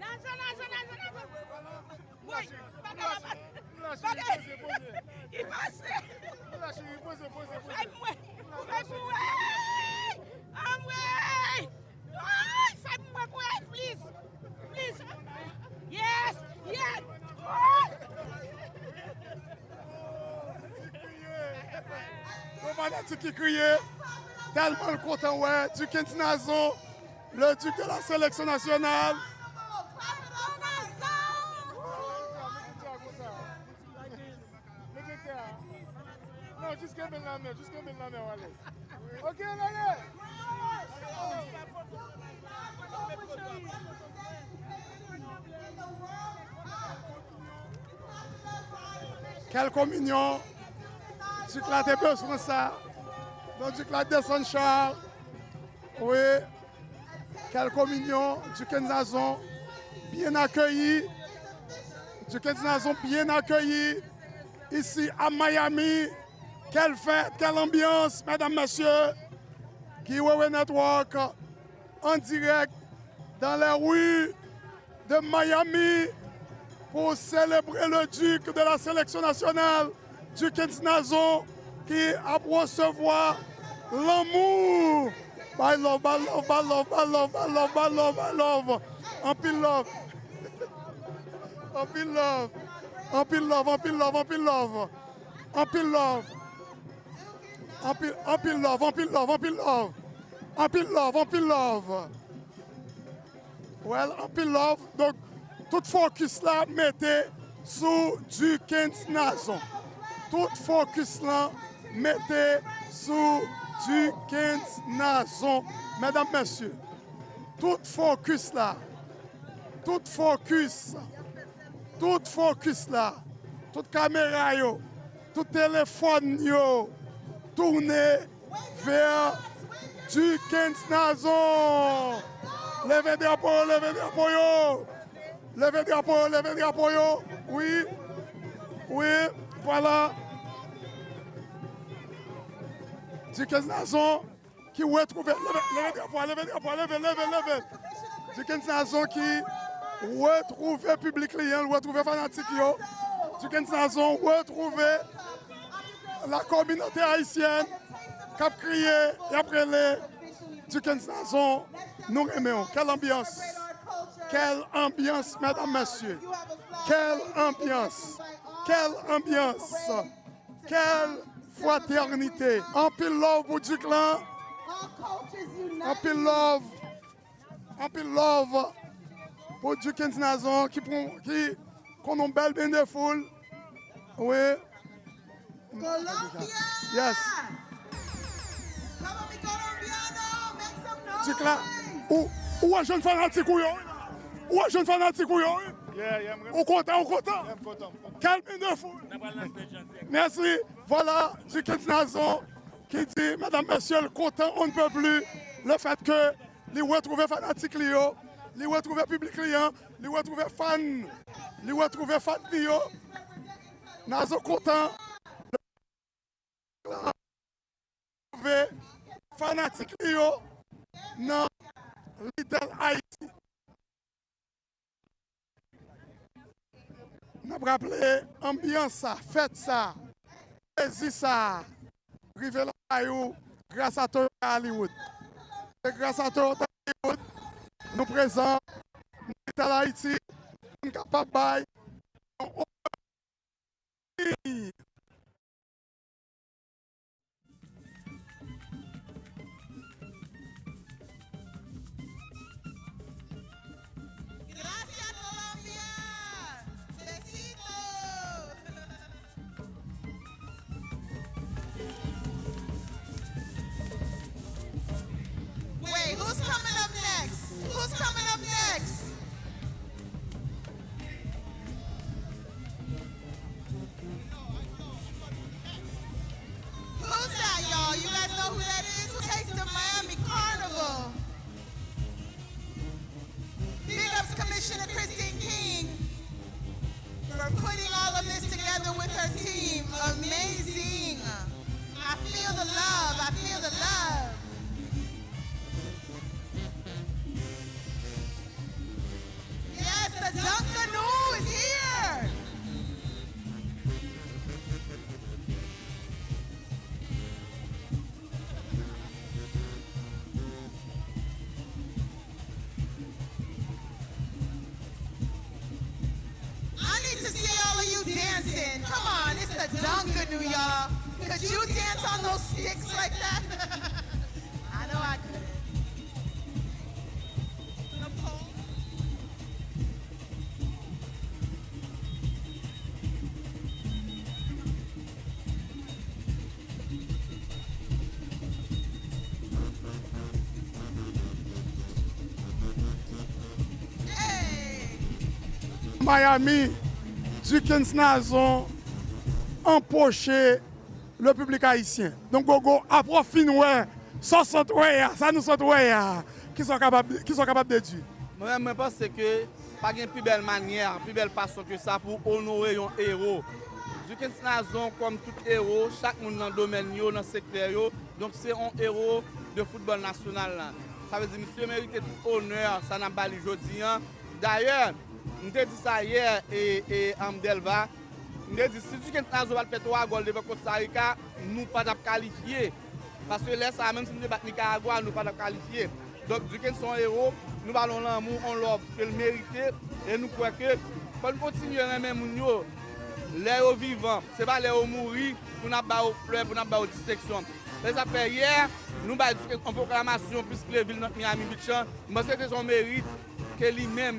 Nazon, Nazon, Nazon, Nazon. Woy, bagay la pa, bagay. Ki pase? Fè mwen, fè mwen. Anmwey! Ay, fè mwen kouraj, please. Please. Yes, yes. Oh! Yon fanatik ki kriye, tèlman l kontan wè Duckens Nazon, le duc de la sélection nationale. Mete tè a. Non, jis kenbe l nan men, jis kenbe l nan men w alèz. Ok, n ale! Kèl kominyon! Duc la te bezwen sa. Donk, Duc la desann cha. Wi. Kèl kominyon! Duckens Nazon byen akeyi. Duckens Nazon byen akeyi isi a Miami. Quelle fête, quelle ambiance, mesdames, messieurs. Guy Wewe Network, en direct dans les rues de Miami pour célébrer le duc de la sélection nationale, Duckens Nazon, ki ap resevwa lanmou. Bay love, bay love, bay love, bay love, bay love, bay love, bay love. Anpil love. Anpil love. Anpil love, anpil love, anpil love. Anpil love. Anpil, anpil love, anpil love, anpil love. Anpil love, anpil love. Well, anpil love. Donk, tout fokis la mete sou Duckens Nazon. Tout fokis lan mete sou Duckens Nazon. Medam, mesye, tout fokis la, tout fokis, tout fokis la, tout kamera yo, tout telefòn yo tounen vè Duckens Nazon. Leve drapo yo, leve drapo yo. Leve drapo yo, leve drapo yo. Wi. Wi. Vwala. Duckens Nazon ki retwouve, leve, leve drapo a, leve drapo a, leve, leve, leve. Duckens Nazon ki retwouve piblik li an, l retwouve fanatik yo. Duckens Nazon retwouve la kominote ayisyèn k ap kriye, y ap rele Duckens Nazon, nou renmen w. Kèl anbyans! Kèl anbyans, medam, mesye! Kèl anbyans! Kèl anbyans! Kèl fratènite! Anpil love pou Duc lan! Anpil love! Anpil love pou Duckens Nazon ki pran, ki konn yon bèl bain de foule. Wi. Colombia! Yes. Come on, mi colombiano, make some noise! Di k la, ou, ou wè jèn fanatik ou yo, wi. Ou wè jèn fanatik ou yo, wi. Yeah, yeah, m Ou kontan, ou kontan? Yeah, m kontan, m kontan. Kelvin Defoe. Mèsi. Vwala, Duckens Nazon ki di, medam, mesye, l kontan on ne peut plus le fait que li retwouve fanatik li yo, li retwouve piblik li an, li retwouve fan, li retwouve fan li yo. Nazon kontan retwouve fanatik li yo nan Lidèl Ayiti. N ap raple anbyans sa, fèt sa, plezi sa, rive lakay ou gras a Toyota Hollywood. Se gras a Toyota Hollywood nou prezan nan Lidèl Ayiti, pou n kapab bay yon Gracias, Colombia. Besito. Wait, who's coming up next? Who's coming up next? Who's that, y'all? You guys know who that is? Who takes the Miami Carnival? Big ups Commissioner Christine King for putting all of this together with her team. Amazing. I feel the love. I feel the love. Yes, the Dunkanoo is here! I need to see all of you dancing. Come on, it's the Dunkanoo, y'all. Could you dance on those sticks like that? I know I couldn't. The pole. Miami, Duckens Nazon anpoche le public haïtien. Donk, Gogo, apre w fin wè sa w sot wè a, sa nou sot wè a, kisa w kapab, kisa w kapab dedui? Mwen menm, mwen panse ke pa gen pi bèl manyè, pi bèl fason ke sa pou onore yon ewo. Duckens Nazon, kòm tout ewo, chak moun nan domèn yo, nan sektè yo, donk se yon ewo de foutbòl nasyonal la. Sa vle di, misye merite tout onè sa n ap ba li jodi a. Dayè, m te di sa yè, e, e, um, Delva, M te di, si Duckens Nazon pa t fè twa gòl devan Costa Rica, nou pa t ap kalifye. Paske lè sa a, menm si nou te bat Nicaragua, nou pa t ap kalifye. Donk, Duckens se yon ewo, nou ba l yon lanmou, yon love ke l merite, e nou kwè ke fò n kontinye renmen moun yo lè yo vivan. Se pa lè yo mouri pou n ap ba yo flè, pou n ap ba yo distenksyon. Se sa k fè yè, nou bay Duckens yon pwoklamasyon, puiske le vil North Miami Beach an, m panse ke se yon merit ke li menm,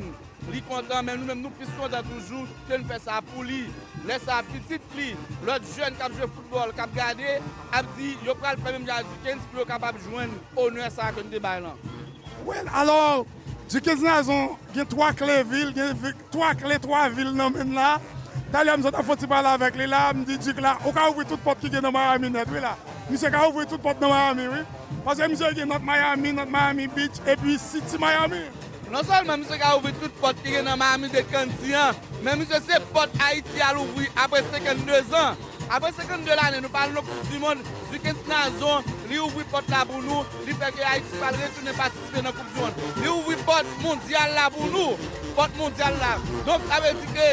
li kontan, men nou menm nou plis kontan toujou ke n fè sa pou li. Lè sa a, pitit li, lòt jèn k ap jwe foutbòl, k ap gade, ap di yo pral fè menm jan ak Duckens pou yo kapab jwenn onè sa a ke n te bay lan. Well, alò, Duckens Nazon gen twa kle vil, gen vi-, twa kle twa vil nan men l la. Talè a m sot ap fè yon ti pale avèk li la, m di Duc la, ou ka ouvri tout pòt ki gen nan Miami nèt, wi la. Misye ka ouvri tout pòt nan Miami, wi. Paske misye gen North Miami, North Miami Beach, epi City Miami. Non sèlman misye ka ouvri tout pòt ki gen nan Miami-Dade County an, men misye se pòt Ayiti al ouvri apre senkannde zan. Apre senkannde lane, nou pa al nan Koup di Mond, Duckens Nazon, li ouvri pòt la pou nou, li fè ke Ayiti pral retounen patisipe nan Koup di Mond. Li ouvri pòt mondyal la pou nou, pòt mondyal la. Donk, sa vle di ke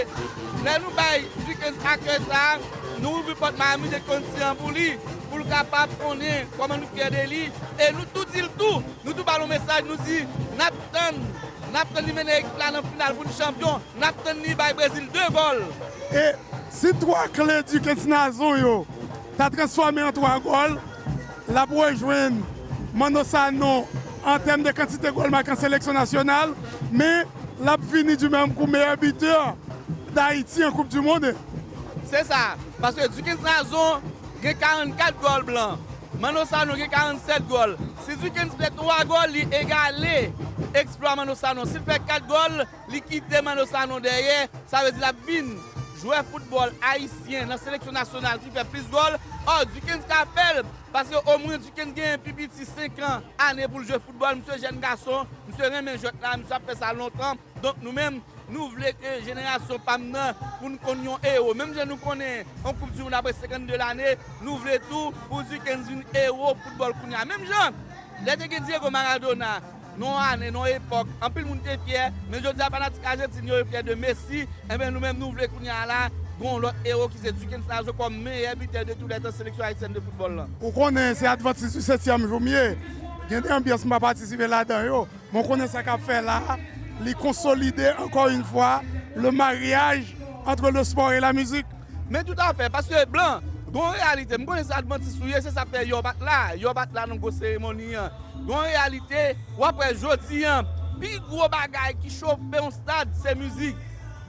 lè nou bay Duckens akèy sa a, nou ouvri pòt Miami-Dade County an pou li, pou l kapab konnen kòman nou fyè de li, e nou tou di l tou, nou tou ba l yon mesaj, nou di, n ap tann, n ap tann li mennen ekip la nan final pou n chanpyon, n ap tann li bay Brezil de gòl. E si twa kle Duckens Nazon yo ta transfòme an twa gòl, l ap rejwenn Mano Sano an tèm de kantite gòl make an seleksyon nasyonal, men l ap fini du menm kou meyè bitè Dayiti an Koup di Mond. Se sa, paske Duckens Nazon gen karannkat gòl blan. Manno Sanon gen karannsèt gòl. Si Duckens fè twa gòl, li egale eksplwa Manno Sanon. Si l fè kat gòl, li kite Manno Sanon dèyè. Sa vle di l ap vin jwè foutbòl ayisyen nan seleksyon nasyonal ki fè plis gòl. Ò, Duckens ka fè l, paske omwen Duckens genyen pi piti senk an, ane pou l jwe foutbòl. Misye jèn gason, misye renmen jwèt la, misye ap fè sa lontan. Donk nou menm, nou vle ke jenerasyon pa m nan, pou n konn yon ewo. Menm jan nou konnen yon Koup di Mond apre senkannde lane, nou vle tou pou Duckens vin ewo foutbòl kounye a. Menm jan, lè te gen Diego Maradona, nan yon ane, nan yon epòk, anpil moun te fyè, men jodi a fanatik Ajantin yo, yo fyè de Messi. Enben nou menm nou vle kounye a la, gen yon lòt ewo ki se Duckens Nazon kòm meyè bitè de tou lè tan seleksyon ayisyèn de foutbòl lan. Ou konnen se Adventist du setyèm jou m ye. Gen de anbyans m pa patisipe ladan yo. Bon, konnen sa k ap fè la, li konsolide encore une fois le mariage entre le sport et la musique. Men toutafè, paske blan, gon reyalite, m konnen se Adventist ou ye, se sa k fè yo pa t la, yo pa t la nan gwo seremoni an. Gon reyalite, w ap wè jodi an, pi gwo bagay ki chofe yon stad, se mizik.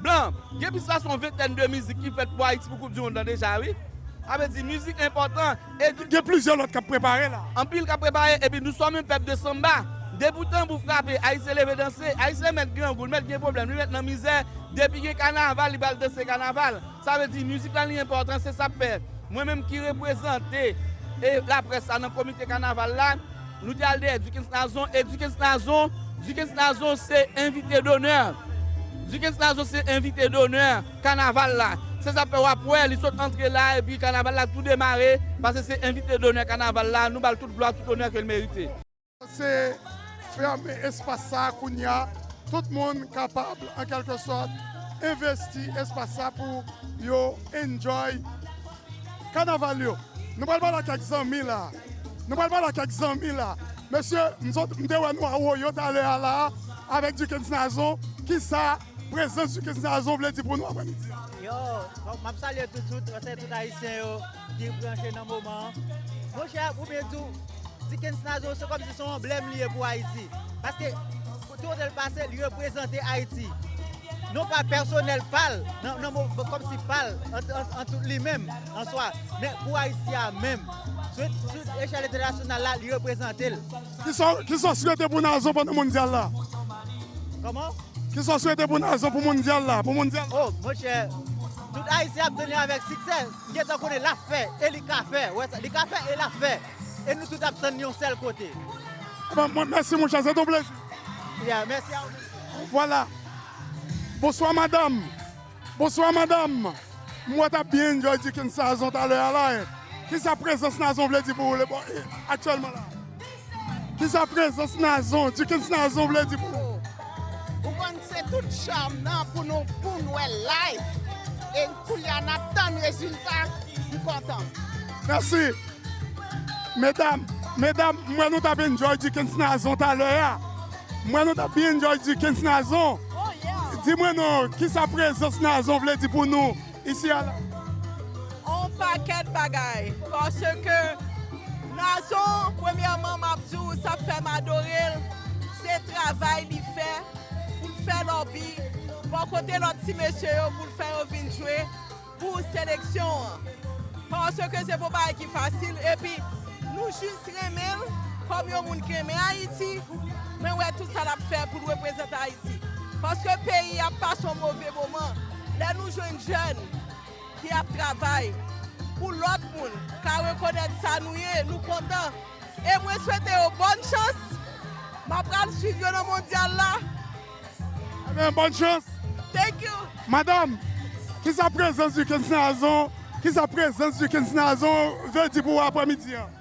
Blan, gen plis pase yon ventèn de mizik ki fèt pou Ayiti pou Koup di Mond lan deja, wi. Sa vle di mizik enpòtan, e gen plizyè lòt k ap prepare la. Anpil k ap prepare, epi nous sommes un peuple de samba. Depi tanbou frape, Ayisyen leve danse. Ayisyen mèt grangou, li mèt gen pwoblèm, li mèt nan mizè. Depi gen kanaval, li pral danse kanaval. Sa vle di mizik la li enpòtan, se sa k fè mwen menm ki reprezante e laprès la nan komite kanaval la, nou te al dèyè Duckens Nazon, e Duckens Nazon, Duckens Nazon se envite donè. Duckens Nazon se envite donè kanaval la. Se sa k fè w ap wè li sot antre la epi kanaval la tou demare, paske se envite donè kanaval la, nou ba l tout glwa, tout onè ke l merite. Se fèmen espas sa a kounye a, tout moun kapab, an kèlke sòt, envesti espas sa pou yo enjoy kanaval yo. Nou pral pale ak kèk zanmi la. Nou pral pale ak kèk zanmi la. Mesye, m sot, m te wè nou Awoyo talè a la, avèk Duckens Nazon. Kisa prezans Duckens Nazon vle di pou nou aprèmidi a? Yo, bon, m ap salye tout, tout, tout Ayisyen yo ki branche nan moman an. Monchè, pou byen di w, Duckens Nazon, se kòmsi se yon anblèm li ye pou Ayiti. Paske, kote kote l pase, li reprezante Ayiti. Non pa pèsonèl pa l, nan, nan mo, kòmsi pa l, an, an, an tout li menm, an swa, men pou Ayiti a menm. Sou, sou echèl entènasyonal la, li reprezante l. Kisa, kisa w swete pou Nazon pandan mondyal la? Kòman? Kisa w swete pou Nazon, pou mondyal la, pou mondyal la? Oh, monchè, tout Ayisyen ap tann li avèk siksè. M gentan konnen l ap fè, e li ka fè. Wè sa, li ka fè, e l ap fè. E nou tout ap tann yon sèl kote. Bon, mwen, mèsi, monchè, se yon plezi. Yeah, mèsi a ou. Vwala. Bonswa, madanm. Bonswa, madanm. M wè w t ap byen enjoy Duckens Nazon talè a la, en. Kisa prezans Nazon vle di pou ou, le, bon, e, aktyèlman la? Kisa prezans Nazon, Duckens Nazon vle di pou ou? Ou konn se tout cham nan pou nou, pou n wè live. E koulye a n ap tann rezilta, m kontan. Mèsi. Medam, medam, m wè nou t ap enjoy Duckens Nazon talè a. M wè nou t ap byen enjoy Duckens Nazon. Oh, yeah. Di mwen non, kisa prezans Nazon vle di pou nou isi a la? On pakèt bagay. Paske Nazon, premyèman, m ap di w, sa k fè m adore l, se travay li fè pou l fè lòbi bò kote lòt ti mesye yo, pou l fè yo vin jwe pou seleksyon an. Paske se pa yon bagay ki fasil. Epi, nou jis renmen l kòm yon moun ki renmen Ayiti. Men wè tout sa l ap fè pou l reprezante Ayiti. Paske peyi ap pase yon move moman. Lè nou jwenn jèn ki ap travay pou lòt moun ka rekonèt sa nou ye, nou kontan. E mwen swete yo bòn chans. M ap pral swiv yo nan mondyal la. Ebyen, bòn chans. Thank you. Madanm, kisa prezans Duckens Nazon, kisa prezans Duckens Nazon vle di pou ou aprèmidi an?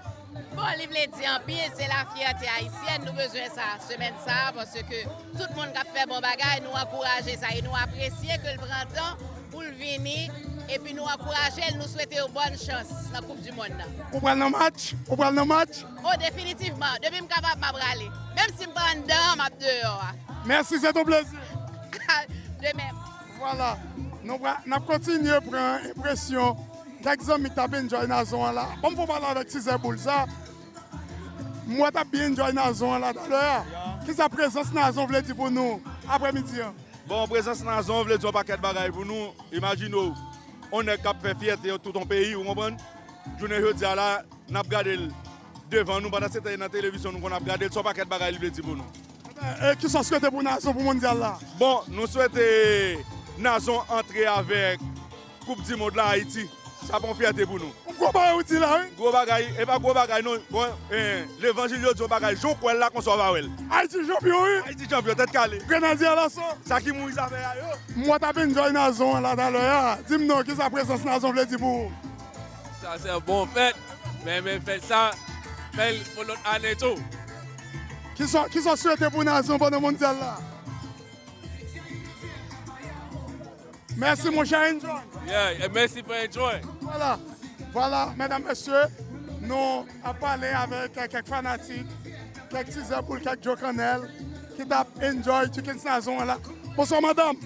Bon, li vle di anpil, se la fyète ayisyèn, nou bezwen sa semèn sa a, paske tout moun k ap fè bon bagay, nou ankouraje sa e nou apresye ke l pran tan pou l vini, epi nou ankouraje l, nou swete yo bòn chans nan Koup di Mond nan. Ou pral nan match? Ou pral nan match? O, definitivman. Depi m kapab, m ap prale. Menm si m pa anndan an, m ap deyò a. Mèsi, se yon plezi. De menm. Vwala. Nou pra-, n ap kontinye pran enpresyon kèk zanmi k t ap enjoy Nazon an la. Ban m fè yon pale avèk tizè boul sa. M wè t ap byen enjoy Nazon an la talè a. Kisa prezans Nazon vle di pou nou aprèmidi an? Bon, prezans Nazon vle di yon pakèt bagay pou nou. Imajine w, yon nèg k ap fè fyète tout yon peyi, ou konprann? Jounen jodi a la, n ap gade l devan nou, pandan se tan e nan televizyon nou konn ap gade l, se yon pakèt bagay li vle di pou nou. E kisa w swete pou Nazon pou mondyal la? Bon, nou swete Nazon antre avèk Koup di mond la Ayiti. Sa pa yon fyète pou nou. Yon gwo bagay ou di la, wi. Gwo bagay, e pa gwo bagay non. Bon, eh, levanjil yo di yon bagay, jan w kwè l la, konsa w va wè l. Ayiti chanpyon, wi. Ayiti chanpyon, tèt kale. Grenadye alaso. Sa ki mouri zafè a yo. M wè w t ap enjoy Nazon an la talè a. Di m non, kisa prezans Nazon vle di pou ou? Sa se yon bon fèt. Men, men fèt sa, fè l pou lòt ane tou. Kisa, kisa w swete pou Nazon pandan mondyal la? Mèsi, monchè, enjoy. Yeah, e mèsi pou enjoy. Vwala, vwala, medam, mesye, nou ap pale avèk kèk fanatik, kèk tizè boul, kèk djo kannèl, ki t ap enjoy Dukens Nazon an la. Bonswa, madanm.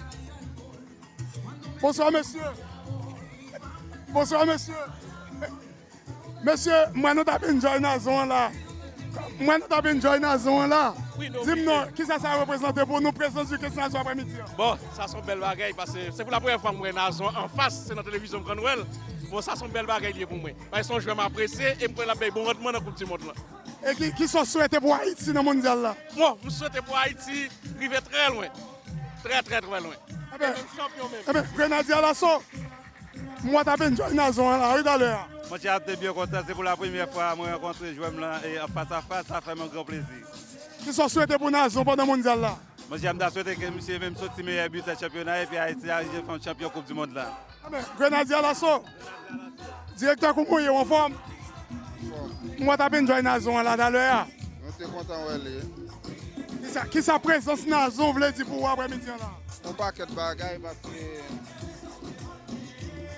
Bonswa, mesye. Bonswa, mesye. Mesye, m wè nou t ap enjoy Nazon an la. M wè nou t ap enjoy Nazon an la. Wi, nou Di m non, kisa sa reprezante pou nou, prezans Dukens Nazon aprèmidi an? Bon, sa se yon bèl bagay, paske se pou la premyè fwa m wè Nazon anfas, se nan televizyon m konn wè l. Bon, sa se yon bèl bagay li ye pou mwen. Paske se yon jwè m apresye e m kwè l ap bay bon randman nan Koup di mond lan. E ki, kisa w swete pou Ayiti nan mondyal la? Bon, m swete pou Ayiti rive trè lwen. Trè, trè, trè lwen. Enben, E menm chanpyon menm. Enben, Grenadye alaso. M wè w t ap enjoy Nazon an la, wi, talè a. Monchè, m te byen kontan. Se pou la premyè fwa mwen rankontre jwè m lan e an fas a fas, sa fè m yon gran plezi. Kisa w swete pou Nazon pandan mondyal la? Monchè, m ta swete ke misye menm soti meyè bitè chanpyona epi Ayiti a rive fè yon chanpyon Koup di mond la. Enben, Grenadye alaso. Direktè, kòman w ye, w anfòm? M wè w t ap enjoy Nazon an la talè a. Nou te kontan wè li. Kisa, kisa prezans Nazon vle di pou ou aprèmidi an la? Yon pakèt bagay, paske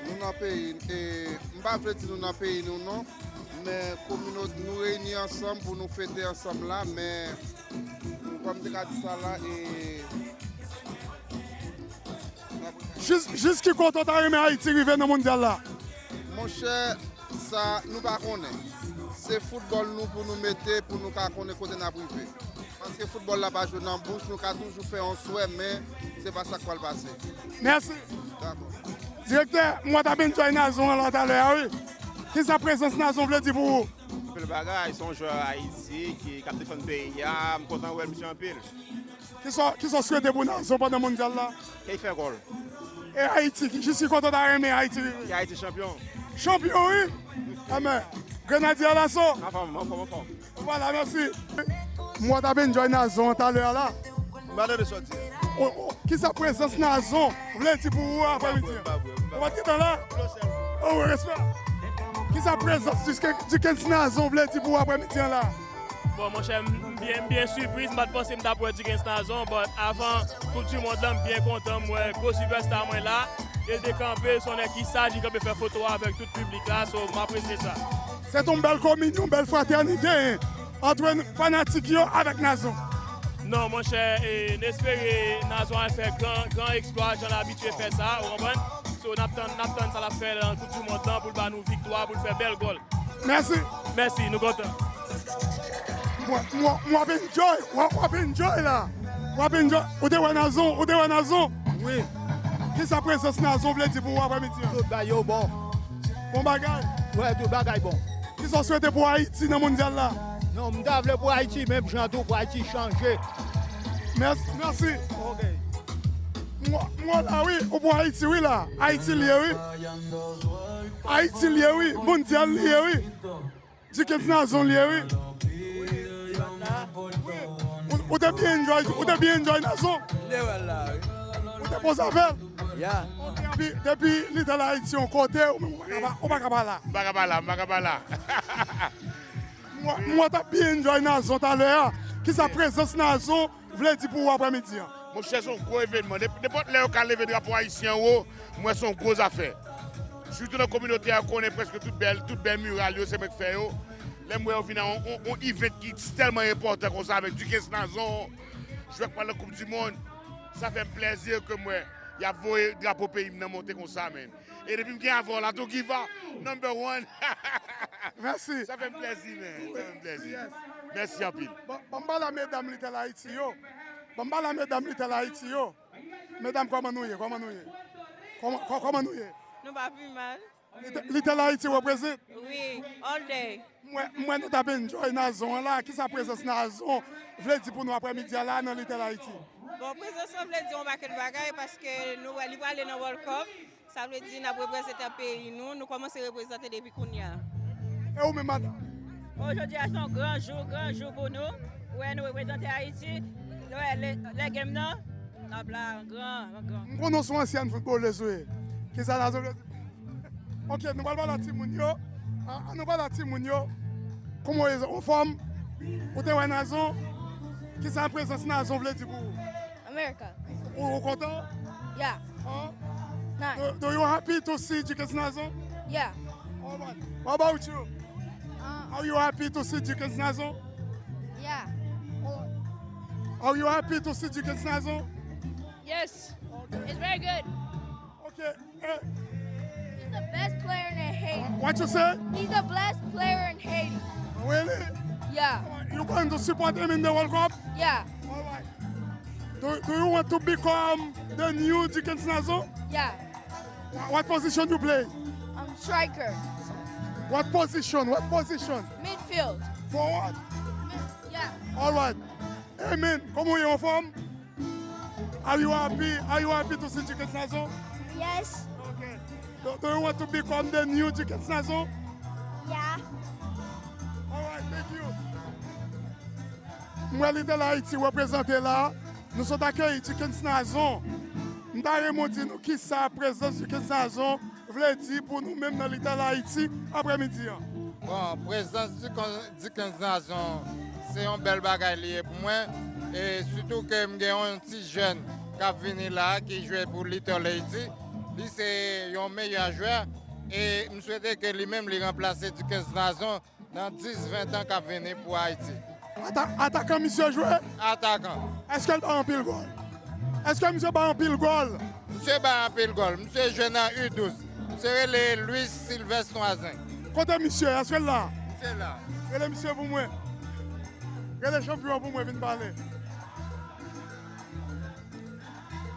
nou nan peyi, e, m pa vle di nou nan peyi nou non, men kominote, nou reyini ansanm pou nou fete ansanm la, men kòm m te ka di sa la, e, Jis, jis ki kote w ta renmen Ayiti rive nan mondyal la? Monchè, sa nou pa konnen. Se foutbòl nou pou nou mete pou nou ka konnen kote n ap rive. Paske foutbòl la pa jwe nan bouch, nou ka toujou fè yon swè, men se pa sa k pral pase. Mèsi. Dakò. Direktè, m wè w t ap enjoy Nazon an la talè a, wi. Kisa prezans Nazon vle di pou ou? Anpil bagay, se yon jwè Ayiti ki, k ap defann peyi a, m kontan wè misye anpil. Kisa, kisa w swete pou Nazon pandan mondyal la? Ke l fè gòl. E Ayiti, ki, jis ki kote w ta renmen Ayiti rive? Ke Ayiti chanpyon. Chanpyon, wi! Amèn. Grenadye alaso! Anfòm, anfòm, anfòm. Vwala, mèsi. M wè w t ap enjoy Nazon an talè a la. M pa tande sa w di a. O, o, kisa prezans Nazon vle di pou ou aprèmidi an? M pa bwè, m pa bwè, m pa bwè. Ou pa t gentan la? Dlo sèlman. O, respè. Kisa prezans Dukens, Dukens Nazon vle di pou ou aprèmidi an la? Bon, monchè, m, m byen, m byen sipriz. M pa t panse m t ap wè Dukens Nazon, but avan Koup di mond lan, m byen kontan m wè gwo sipèsta mwen la. E l te kanpe, se yon nèg ki saj, li kanpe fè foto avèk tout piblik la, so, m apresye sa. Se t yon bèl kominyon, bèl fratènite, hein, ant fanatik yo avèk Nazon. Non, monchè, e, n espere Nazon al fè gran, gran eksplwa, jan l abitye fè sa, ou konprann? So, n ap tann, n ap tann sa l ap fè nan Koup di mond lan pou l ba nou viktwa, pou l fè bèl gòl. Mèsi. Mèsi, nou kontan. Mwen, mwen, mwen ap enjoy, mwen, mwen ap enjoy la. Mwen ap enjoy. Ou te wè Nazon, ou te wè Nazon? Wi. Kisa prezans Nazon vle di pou ou aprèmidi an? Tout bagay yo bon. Bon bagay. Wè, tout bagay bon. Kisa w swete pou Ayiti nan mondyal la? Non, m ta vle pou Ayiti menm jan tou, pou Ayiti chanje. Mèsi, mèsi. Ok. Mwen, mwen la, wi, ou pou Ayiti, wi, la. Ayiti l ye, wi. Ayiti l ye, wi. Mondyal l ye, wi. Dukens Nazon l ye, wi. Ou, ou te byen enjoy, ou te byen enjoy Nazon. M te wè l la, wi. Ou te poze avè l. Ya. Depi, depi Little Haiti yon kote, ou menm ou pa ka pa, ou pa ka pa la. M pa ka pa la, m pa ka pa la. Mwen, mwen t ap byen enjoy Nazon talè a. Kisa prezans Nazon vle di pou ou aprèmidi an? Monchè, se yon gwo evènman. Nep-, nenpòt lè yo ka leve drapo ayisyen anwo, m wè se yon gwo zafè. Sitou nan kominote a, yo konnen prèske tout bèl, tout bèl miray yo, se mwen k fè yo. Lè m wè yo vin a yon, yon, yon event ki tèlman enpòtan konsa avèk Dukens Nazon, jwè k pral nan Koup di mond, sa fè m plèzi ke m wè y ap voye drapo peyi m nan monte konsa, menn. E depi m gen avè w la tou, Giva, number one. Mèsi. Sa fè m plèzi, man. Sa fè m plèzi. Yes. Mèsi anpil. Bon, bon, ban m pale a medam Little Haiti yo. Bon, ban m pale a medam Little Haiti yo. Medam, kòman nou ye? Kòman nou ye? Kòman, kò-, kòman nou ye? Nou pa pi mal. Little Haiti represent. Wi, all day. Mwen, mwen nou t ap enjoy Nazon an la. Kisa prezans Nazon vle di pou nou aprèmidi a la nan Little Haiti? Bon, prezans lan vle di yon pakèt bagay paske nou wè li prale nan World Cup. Sa vle di n ap reprezante peyi nou. Nou kòmanse reprezante depi kounye a. E ou menm, madanm? Bon, jodi a se yon gran jou, gran jou pou nou. Wè, nou reprezante Ayiti. Wè, lè, lè game nan, n ap la an gran, an gran. M konnen w se yon ansyen foutbolèz, wi. Kisa Nazon vle di? Ok, nou pral pale ak timoun yo. Ah, nou pale ak timoun yo. Kòman w ye, anfòm? Ou te wè Nazon? Kisa prezans Nazon vle di pou ou? America. Ou, ou kontan? Yeah. Huh? Nice. Do, do you happy to see Dickens Nazon? Yeah. All right. What about you? Uh, Are you happy to see Dickens Nazon? yeah. Are you happy to see Dickens Nazon? Yes. It's very good. Okay. Eh, He's the best player in Haiti. what you say? He's the best player in Haiti. Really? Yeah. You going to support him in the World Cup? Yeah. All right. Do, do you want to become the new Dickens Nazon? Yeah. Wha- What position you play? I'm striker. What position? What position? Midfield. Forward. Yeah. All right. Amen. Kòman w ye, anfòm? Are you happy? Are you happy to see Dickens Nazon? Yes. Okay. Do, do you want to become the new Dickens Nazon? Yeah. All right, thank you. M wè Little Haiti reprezante la. Nou sot akeyi Dickens Nazon. M ta renmen w di nou kisa prezans Dickens Nazon vle di pou nou menm nan Little Haiti aprèmidi an. Bon, prezans Dickens, Dickens Nazon se yon bèl bagay li ye pou mwen. E sitou ke m gen yon ti jèn k ap vini la ki jwe pou Little Haiti. Li se yon meyè jwè. E m swete ke li menm li ranplase Dickens Nazon nan dis, ven tan k ap vini pou Ayiti. Ata- atakan misye jwe? Atakan. Èske l bay anpil gòl? Èske misye bay anpil gòl? Misye bay anpil gòl. Misye jwe nan U douz. Misye rele Luis Sylvestre Noisin. Kote misye? Èske l la? Misye la. Rele misye pou mwen. Rele chanpyon an pou mwen vin pale.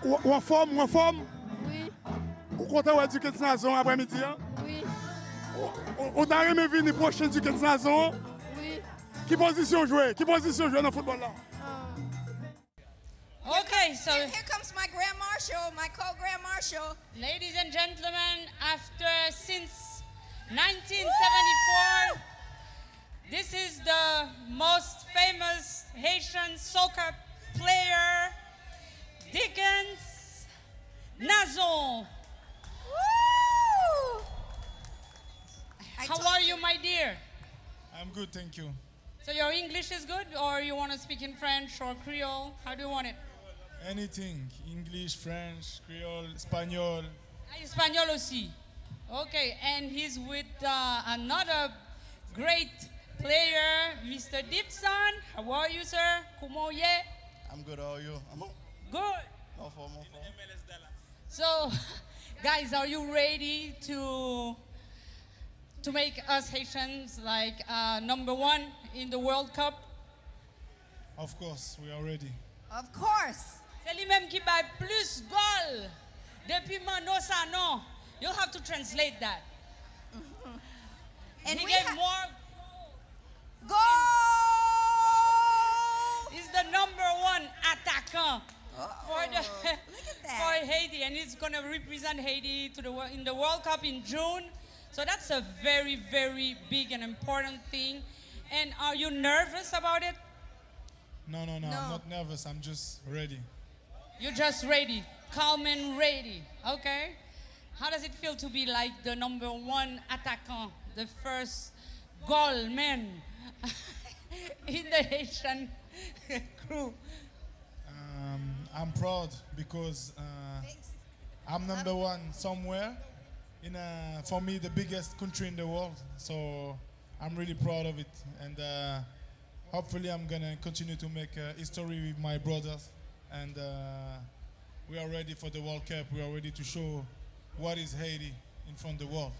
Ou ou anfòm, ou anfòm? Wi. Ou kontan wè Dickens Nazon aprèmidi an? Wi. Ou- Ou ou ta renmen vini pwochen Dickens Nazon an? Wi. Ki pozisyon w jwe? Ki pozisyon w jwe nan foutbòl la? Um, Okay, so Here comes my Grand Marshal, my co-Grand Marshal. Ladies and gentlemen, after since nineteen seventy-four, this is the most famous Haitian soccer player, Dickens Nazon. Woo! I How told are you, my dear? I'm good, thank you. So your English is good, or you want to speak in French or Creole? How do you want it? Anything. English, French, Creole, Español. Ah, Español aussi. Okay, and he's with uh, another great player, Mister Dipson. How are you, sir? Kòman w ye? I'm good, how are you? I'm Good. Anfòm, anfòm. So, guys, are you ready to to make us Haitians like uh, number one in the World Cup? Of course, we are ready. Of course. Se li menm ki bay plis gòl depi Manno Sanon. You'll have to translate that. And He we gave ha- more Goal! He's the number one attaquant Oh, for the look at for that. Haiti, and he's gonna represent Haiti to the wo- in the World Cup in June. So that's a very, very big and important thing. And are you nervous about it? No, no, no, No. I'm not nervous. I'm just ready. You're just ready, calm and ready. Okay. How does it feel to be like the number one attaquant, the first goal man in the Haitian crew? Um, I'm proud because uh, I'm number one somewhere in uh, for me the biggest country in the world. So I'm really proud of it, and uh, hopefully I'm gonna continue to make uh, history with my brothers. And uh, we are ready for the World Cup. We are ready to show what is Haiti in front of the world.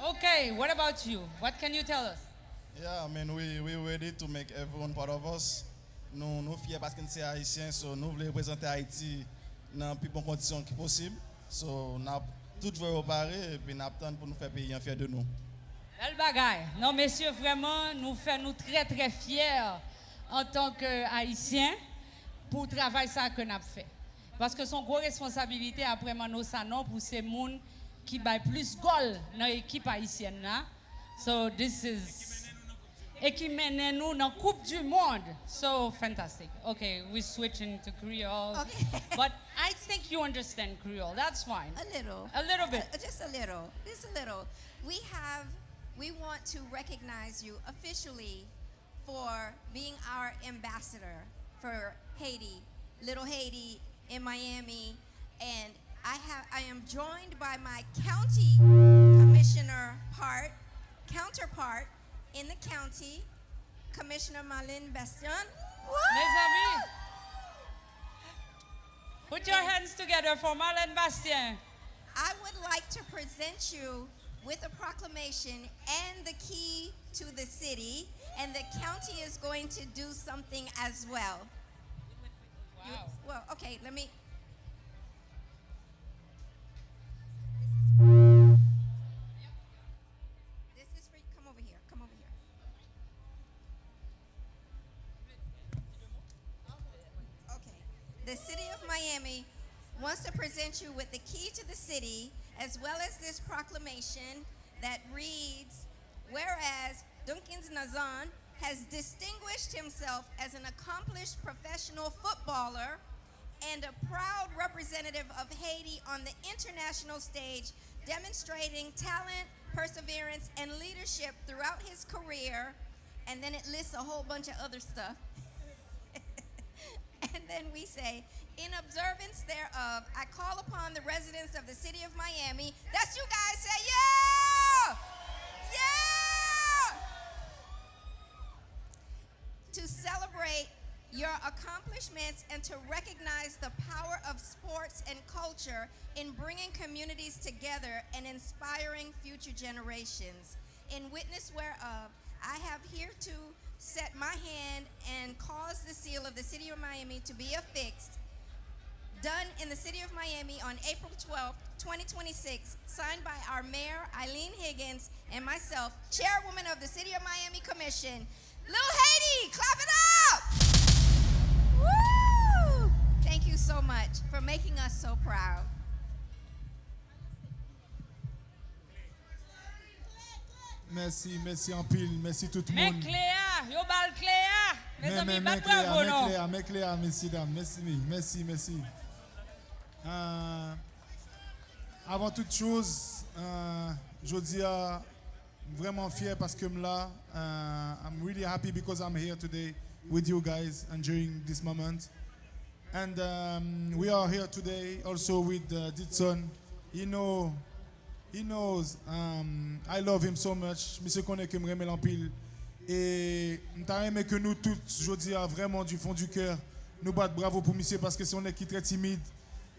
Okay, what about you? What can you tell us? Yeah, I mean, we, we ready to make everyone part of us. Nou, nou fyè paske nou se Ayisyen, so nou vle reprezante Ayiti nan pi bon kondisyon ki posib. So, n ap Tout jwè yo pare, epi n ap tann pou nou fè peyi an fyè de nou. Bèl bagay. Non, mesye, vrèman, nou fè nou trè, trè fyè antanke Ayisyen pou travay sa ke n ap fè. Paske se yon gwo responsabilite apre Manno Sanon pou se moun ki bay plis gòl nan ekip ayisyèn la. So, this is e ki mennen nou nan Coupe du Monde. So fantastic. Okay, we switching to Creole. Okay. But I think you understand Creole. That's fine. A little. A little bit. Uh, just a little. Just a little. We have, we want to recognize you officially for being our ambassador for Haiti, Little Haiti in Miami. And I have, I am joined by my county commissioner part, counterpart in the county, Commissioner Marlène Bastienne. Woo! Mezanmi, put your hands together for Marlène Bastienne. I would like to present you with a proclamation and the key to the city, and the county is going to do something as well. You- Wow. Well, okay, let me. This is for you. Come over here. Come over here. Okay. The city of Miami wants to present you with the key to the city, as well as this proclamation that reads, whereas Dunkins Nazon has distinguished himself as an accomplished professional footballer and a proud representative of Haiti on the international stage, demonstrating talent, perseverance, and leadership throughout his career. And then it lists a whole bunch of other stuff. And then we say, in observance thereof, I call upon the residents of the city of Miami. That's you guys. Say, yeah! Yeah! To celebrate your accomplishments and to recognize the power of sports and culture in bringing communities together and inspiring future generations. In witness whereof, I have hereto set my hand and caused the seal of the City of Miami to be affixed. Done in the City of Miami on April twelfth, twenty twenty-six, signed by our Mayor, Eileen Higgins, and myself, Chairwoman of the City of Miami Commission. Lil Haiti, clap it up! Woo! Thank you so much for making us so proud. Mèsi, mèsi anpil, mèsi tout Men moun. Kle a, yo ba l kle a. Mezanmi, Men bat Kle a, bravo men non. Kle a, men Kle a, mesye dam, mèsi, mèsi, mèsi. Euh, avant toute chose, euh, jodi a, m vrèman fyè paske m la. Euh, I'm really happy because I'm here today with you guys, enjoying this moment. And um, we are here today also with uh, Didson. He know, he knows um, I love him so much. Misye konnen ke m renmen l anpil. E m ta renmen ke nou tout, jodi a, vrèman, du fond du cœur, nou bat bravo pou misye paske se yon nèg ki trè timid.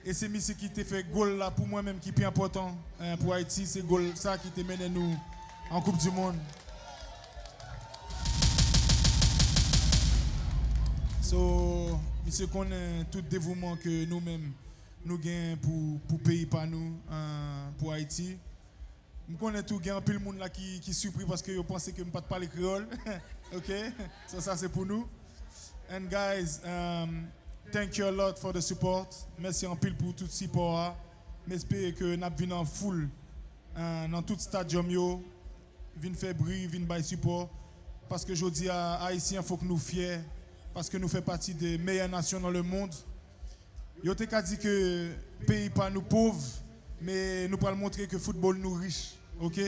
E se misye ki te fè gòl la pou mwen menm ki pi enpòtan, eh, pou Ayiti. Se gòl sa ki te mennen nou an Coupe du Monde. So, misye konnen tout devouman ke nou menm nou gen pou, pou peyi pa nou, eh, pou Ayiti. M konnen tou gen anpil moun la ki, ki sipri paske yo panse ke m pa t pale kreyòl. Ok? So sa se pou nou. And guys, um, thank you a lot for the support. Mèsi anpil pou tout sipò a. M espere ke n ap vin an foul, eh, nan tout stadium yo, vin fè bri, vin bay sipò. Paske jodi a, Ayisyen, fòk nou fyè, paske nou fè pati de meyè nasyon nan le mond. Yo te ka di ke peyi pa nou pòv, men nou pral montre ke foutbòl nou rich, ok?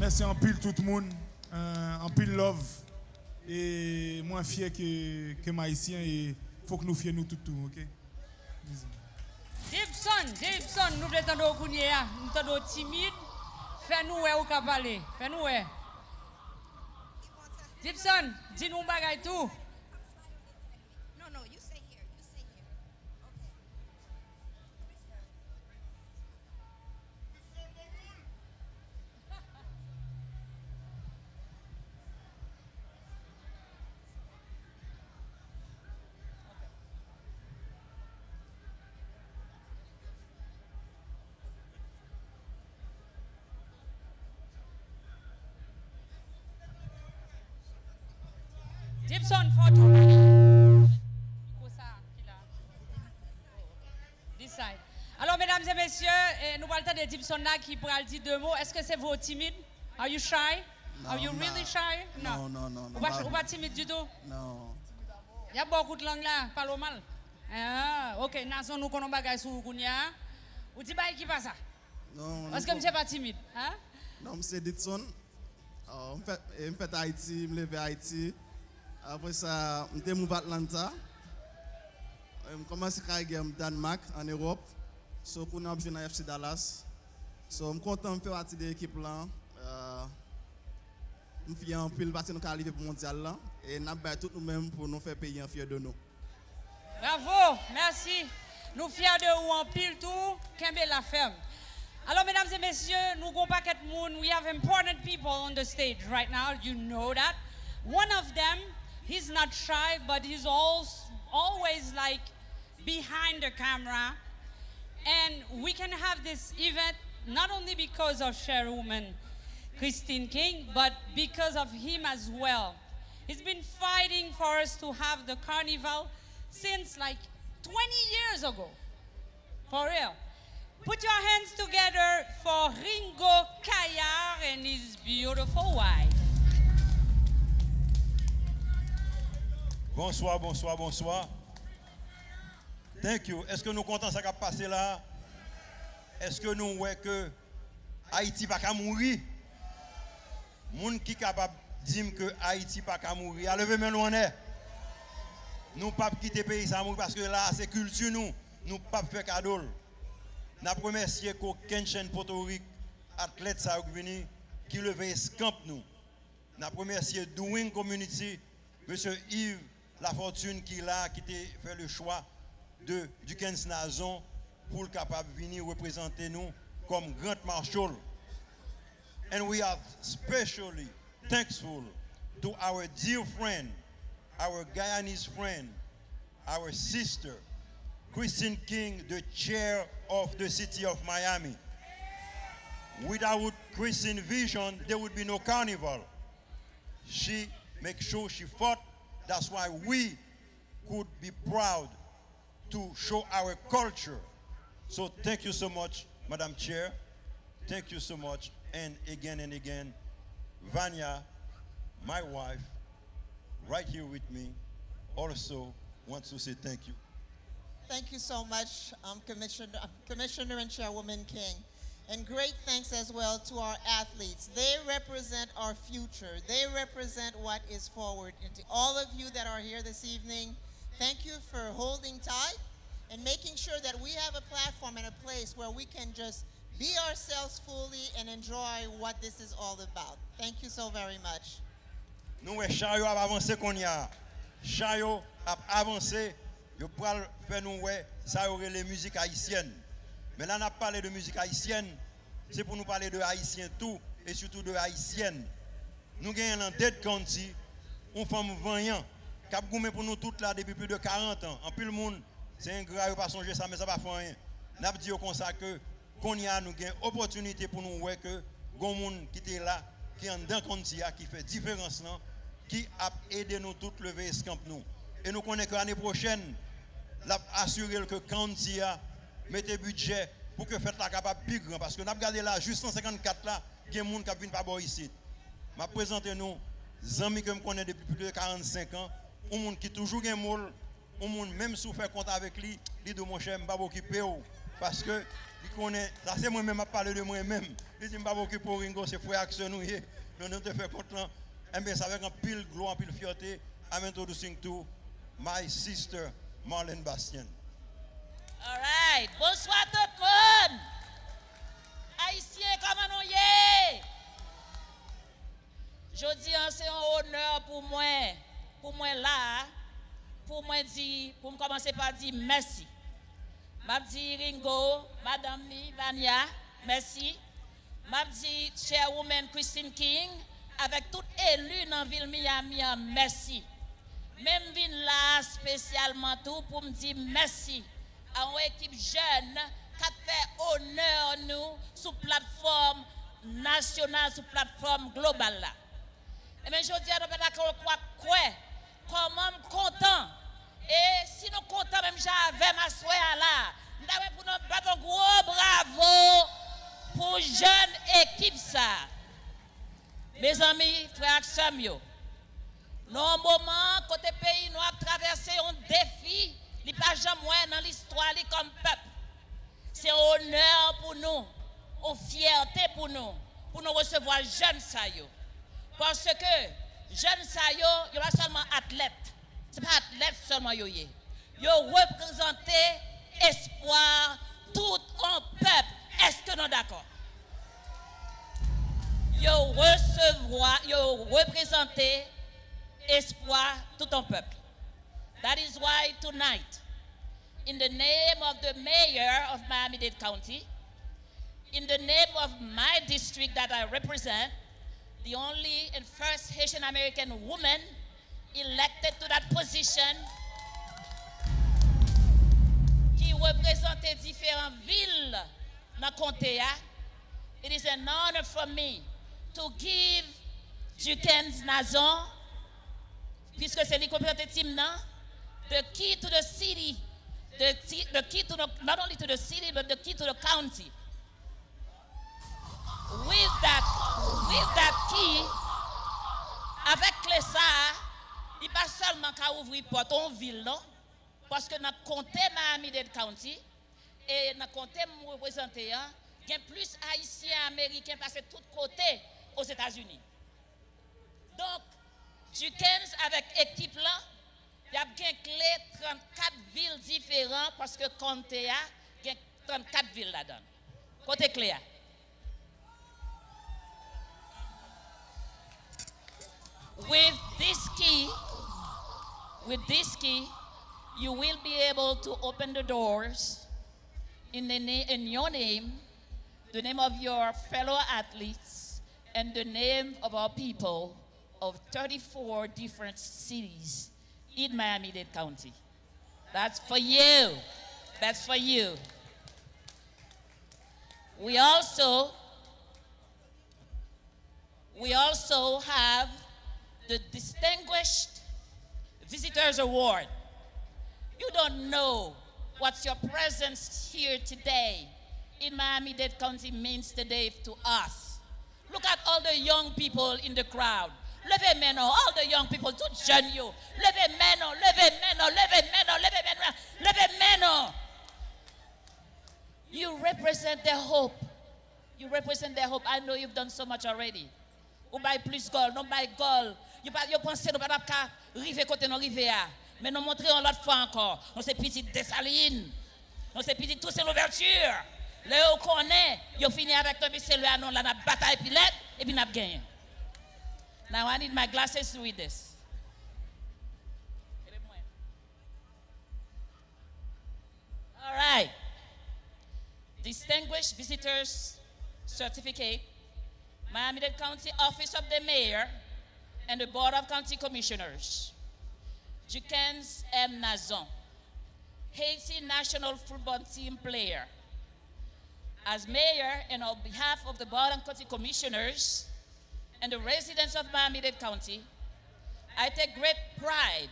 Mèsi anpil tout moun, eh, anpil love. E mwen fyè ke, ke m Ayisyen e fòk nou fyè nou tout tou, ok? Dibson, Dibson, nou vle tande w kounye a. Nou tande w timid. Fè nou wè ou ka pale. Fè nou wè. Dibson, di nou yon bagay tou. No, no, you stay here. You stay here. Okay. Dipson, fò w tou. Mikwo sa ki la. This side. Alò, medam e mesye, eh, nou pral tande Dipson la ki pral di de mo. Èske se vre w timid? Are you shy? Are you really shy? Non, non, non, non, ou pa, ou pa timid ditou? Non. Y ap ba w kout lang la, pale w mal. Ah, ok, Nazon, nou konn yon bagay sou ou kounye a. Ou di bagay ki pa sa. Non, paske misye pa timid, hein? Non, m se Ditson. Ah, m fèt, e m fèt Ayiti, m leve Ayiti. Apre sa, m te move Atlanta. E m kòmanse karyè m Dànmak, an Ewòp. So, kounye a m jwe nan F C Dallas. So, m kontan m fè pati de ekip lan. Ah, m fyè anpil paske nou ka rive pou mondyal lan. E n ap bay tout nou menm pou nou fè peyi an fyè de nou. Bravo, mèsi. Nou fyè de ou anpil tou. Kenbe la fèm. Alò, medam e mesye, nou gon pakèt moun. We have important people on the stage right now. You know that. One of them, he's not shy, but he's al- always like behind the camera. And we can have this event not only because of chairwoman Christine King, but because of him as well. He's been fighting for us to have the carnival since like twenty years ago. For real. Put your hands together for Ringo Kayar and his beautiful wife. Bonswa, bonswa, bonswa. Thank you. Èske nou kontan sa k ap pase la? Èske nou wè ke Ayiti pa ka mouri? Moun ki kapab di m ke Ayiti pa ka mouri a, leve men nou anlè. Nou p ap kite peyi sa a mouri paske la a se kilti nou. Nou p ap fè kado l. N ap remèsye kokennchenn potorik atlèt sa yo k vini, ki leve eskanp nou. N ap remèsye Doing Community, mesye Yves Lafortune ki la, ki te fè le chwa de Duckens Nazon pou l kapab vini reprezante nou kòm Grant Marshall. And we are specially thankful to our dear friend, our Guyanese friend, our sister, Christine King, the chair of the city of Miami. Without Christine vision, there would be no carnival. She make sure she fought. That's why we could be proud to show our culture. So thank you so much, Madam Chair. Thank you so much. And again and again, Vania, my wife, right here with me, also wants to say thank you. Thank you so much, um, Commissioner, Commissioner and Chairwoman King. And great thanks as well to our athletes. They represent our future. They represent what is forward. And to all of you that are here this evening, thank you for holding tight and making sure that we have a platform and a place where we can just be ourselves fully and enjoy what this is all about. Thank you so very much. Nou wè cha yo ap avanse kounye a. Cha yo ap avanse. Yo pral fè nou wè sa yo rele mizik ayisyèn. Men la n ap pale de mizik ayisyèn, se pou nou pale de Ayisyen tou, e sitou de Ayisyèn. Nou genyen nan Dade County, yon fanm vanyan, k ap goumen pou nou tout la depi plis de karant an. Anpil moun, se engra, yo pa sonje sa, men sa pa fè anyen. N ap di yo konsa ke kounye a, nou gen opòtinite pou nou wè ke gon moun ki te la, ki anndan county a, ki fè diferans lan, ki ap ede nou tout leve eskanp nou. E nou konnen ke ane pwochèn, l ap asire l ke county a mete bidjè pou ke fèt la kapab pi gran. Paske n ap gade la, jis san senkannkat la, gen moun k ap vin pa bò isit. M ap prezante nou zanmi ke m konnen depi plis de karannsenk an, yon moun ki toujou gen mo l, yon moun, menm si w fè kont avèk li, li di w, monchè, m p ap okipe w. Paske li konnen, sa se mwen menm, m ap pale de mwen menm. Li di, m p ap okipe w, Ringo, se frè ak sè nou ye. Nou, nou te fè kont lan. Enben, se avèk anpil glwa, anpil fyète, I'm introducing to my sister, Marlène Bastien. Alright. Bonswa tout moun. Ayisyen, kòman nou ye? Jodi an, se yon onè pou mwen, pou mwen la a, pou mwen di, pou m kòmanse pa di mèsi. M ap di Ringo, madanm li, Vania, mèsi. M ap di Chairwoman Christine King, avèk tout eli nan vil Miami an, mèsi. Men m vin la a espesyalman tou pou m di mèsi a yon ekip jèn k ap fè onè nou sou platfòm nasyonal, sou platfòm global la. Ebyen, jodi a, nou pa ta ka kwè Kòman m kontan! E si nou kontan menm jan avè m aswè a la, m ta renmen pou nou bat yon gwo bravo pou jèn ekip sa. Mezanmi, frè ak sè m yo, nan yon moman kote peyi nou ap travèse yon defi li pa janm wè nan listwa li kòm pèp, se yon onè pou nou, yon fyète pou nou, pou nou resevwa jèn sa yo. Paske jèn sa yo, yo pa sèlman atlèt. Se pa atlèt sèlman yo ye. Yo reprezante espwa tout yon pèp. Èske nou dakò? Yo resevwa, yo reprezante espwa tout yon pèp. That is why tonight, in the name of the mayor of Miami-Dade County, in the name of my district that I represent, the only and first Haitian American woman elected to that position, ki reprezante diferan vil nan konte a, it is an honor for me to give Duckens Nazon, puisque se li ki reprezante tim nan, the key to the city, the, ti- the key to the, not only to the city, but the key to the county. With that, with that key, avèk kle sa a, li pa sèlman ka ouvri pòt yon vil, non, paske nan konte Miami-Dade County, e nan konte m reprezante an, gen plis Ayisyen Ameriken pase tout kote Ozetazini. Donk, Duckens avèk ekip lan, y ap gen kle trannkat vil diferan, paske konte a gen trannkat vil ladan l. Kote kle a? With this key, with this key, you will be able to open the doors in the na- in your name, the name of your fellow athletes, and the name of our people of thirty-four different cities in Miami-Dade County. That's for you. That's for you. We also We also have the Distinguished Visitors Award. You don't know what your presence here today in Miami-Dade County means today to us. Look at all the young people in the crowd. Leve men nou, all the young people, tout jèn yo. Leve men nou, leve men nou, leve men nou, leve men nou, leve men nou. You represent their hope. You represent their hope. I know you've done so much already. Ou bay plis gòl, nou bay gòl. Yo pa, yo panse nou pa t ap ka rive kote nou rive a. Men nou montre yon lòt fwa ankò, nou se pitit Desalin. Nou se pitit Toussaint Louverture. Lè yo konnen, yo fini avèk nou, epi se lè a nou la n ap batay pi lèd, epi n ap genyen. Now I need my glasses to read this. All right. Distinguished Visitors Certificate, Miami-Dade County Office of the Mayor and the Board of County Commissioners. Duckens M. Nazon, Haiti national football team player. As mayor and on behalf of the Board of County Commissioners, and the residents of Miami-Dade County, I take great pride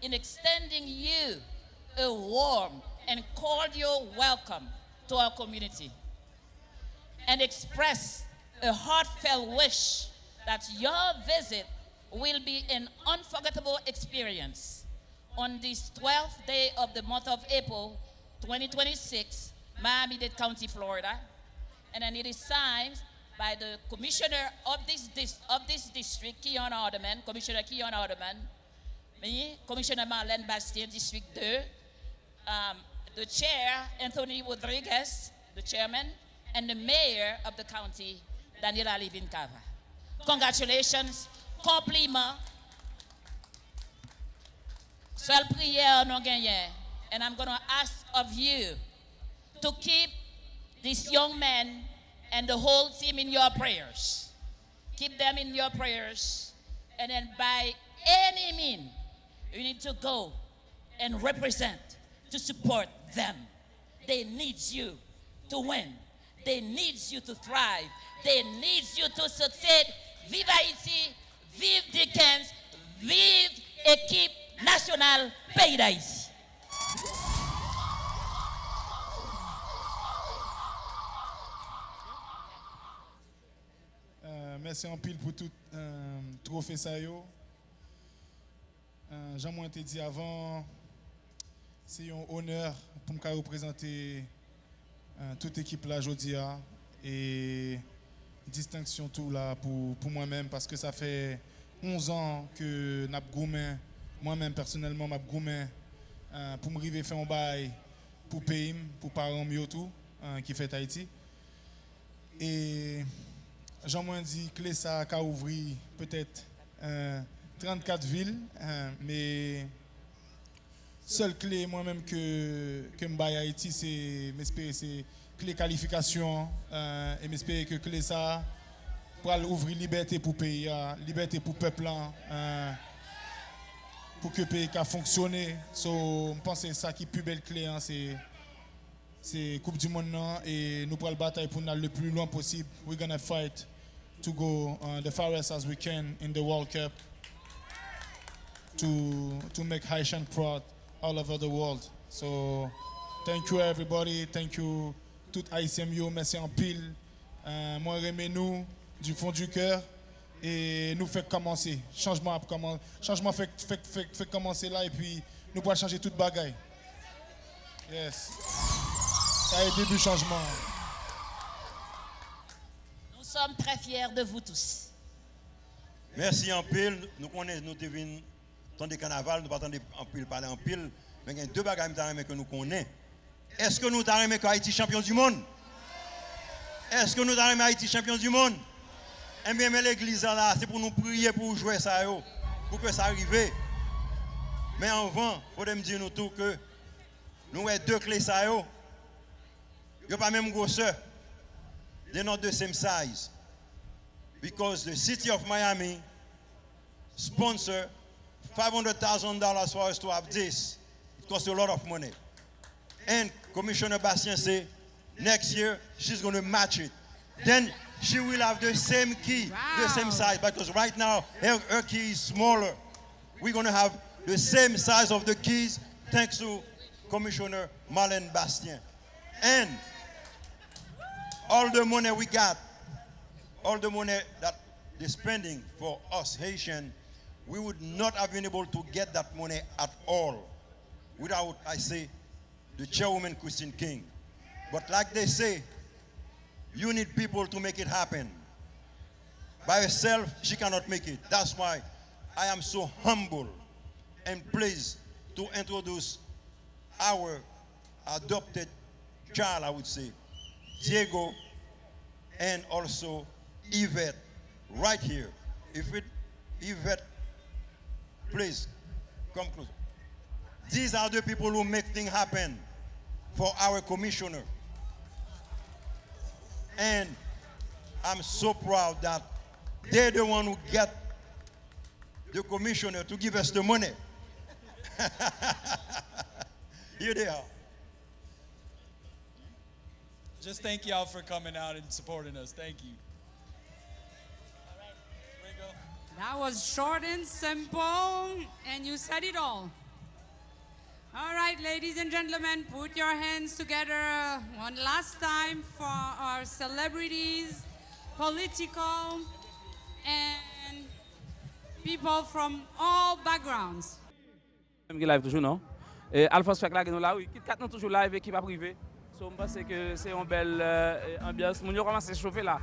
in extending you a warm and cordial welcome to our community and express a heartfelt wish that your visit will be an unforgettable experience on this twelfth day of the month of April twenty twenty-six, Miami-Dade County, Florida. And then it is signed by the commissioner of this, dis- of this district, Keon Hardeman, Commissioner Keon Hardeman, me, Commissioner Marlène Bastien, District deux, um, the chair, Anthony Rodriguez, the chairman, and the mayor of the county, Daniela Levine Cava. Congratulations, konpliman. Sèl priyè nou genyen, and I'm gonna ask of you to keep this young man and the whole team in your prayers. Keep them in your prayers, and then by any mean, you need to go and represent to support them. They need you to win. They need you to thrive. They need you to succeed. Vive Haïti, vive Duckens, vive Ekip nasyonal peyi Dayiti. Euh, mèsi anpil pou tout euh, twofe sa yo. Euh, jan mwen te di avan, se yon onè pou m ka reprezante euh, tout ekip la jodi a. E distenksyon tou la pou, pou mwen menm, paske sa fè onz an ke n ap goumen, mwen menm pèsonèlman, m ap goumen euh, pou m rive fè yon bagay pou peyi m, pou paran m yo tou, euh, ki fèt Ayiti. E jan mwen di, kle sa a ka ouvri petèt euh, trannkat vil, euh, men sèl kle mwen menm ke, ke m bay Ayiti, se, m espere se kle kalifikasyon an, euh, e m espere ke kle sa a pral ouvri libète pou peyi a, libète pou pèp la, euh, pou ke peyi ka fonksyone. So, m panse sa ki pi bèl kle an, se se Koup di Monn nan, e nou pral batay pou n al le plus loin possible. We're gonna fight to go uh, the farthest as we can in the World Cup to, to make Haitian proud all over the world. So, thank you everybody, thank you tout Ayisyen m yo, mèsi anpil. Euh, mwen renmen nou du fond du cœur. E nou fèk kòmanse. Chanjman ap kòman, chanjman fèk, fèk, fèk, fèk kòmanse la, epi nou pral chanje tout bagay. Yes. Sa e debi chanjman an. Nous sommes très fiers de vous tous. Mèsi anpil. Nou konnen nou te vin tande kanaval, nou pa tande anpil pale anpil, men gen de bagay m ta renmen ke nou konnen. Èske nou ta renmen ke Ayiti chanpyon di monn? Èske nou ta renmen Ayiti chanpyon di monn? Enben, men legliz la la, se pou nou priye pou jwè sa yo, pou ke sa rive. Men anvan, fode m di nou tou ke nou wè de kle sa yo, yo pa menm gwosè. They're not the same size. Because the city of Miami sponsor five hundred thousand dollars for us to have this. It costs a lot of money. And Commissioner Bastien say next year she's going to match it. Then she will have the same key, the same size, because right now her, her key is smaller. We're going to have the same size of the keys thanks to Commissioner Marlène Bastien. And all the money we got, all the money that they spending for us Haitian, we would not have been able to get that money at all without, I say, the chairwoman Christine King. But like they say, you need people to make it happen. By herself, she cannot make it. That's why I am so humble and pleased to introduce our adopted child, I would say, Diego, and also Yvette, right here. If it, Yvette, please, come close. These are the people who make things happen for our commissioner. And I'm so proud that they're the one who get the commissioner to give us the money. Here they are. Just thank y'all for coming out and supporting us. Thank you. That was short and simple, and you said it all. All right, ladies and gentlemen, put your hands together one last time for our celebrities, political, and people from all backgrounds. Menm ki live toujou non. E Alphonse fèk lage nou la wi. Kit Kat nou toujou live, ekip ap rive. So m panse ke se yon bèl euh, anbyans. Moun yo kòmanse chofe la.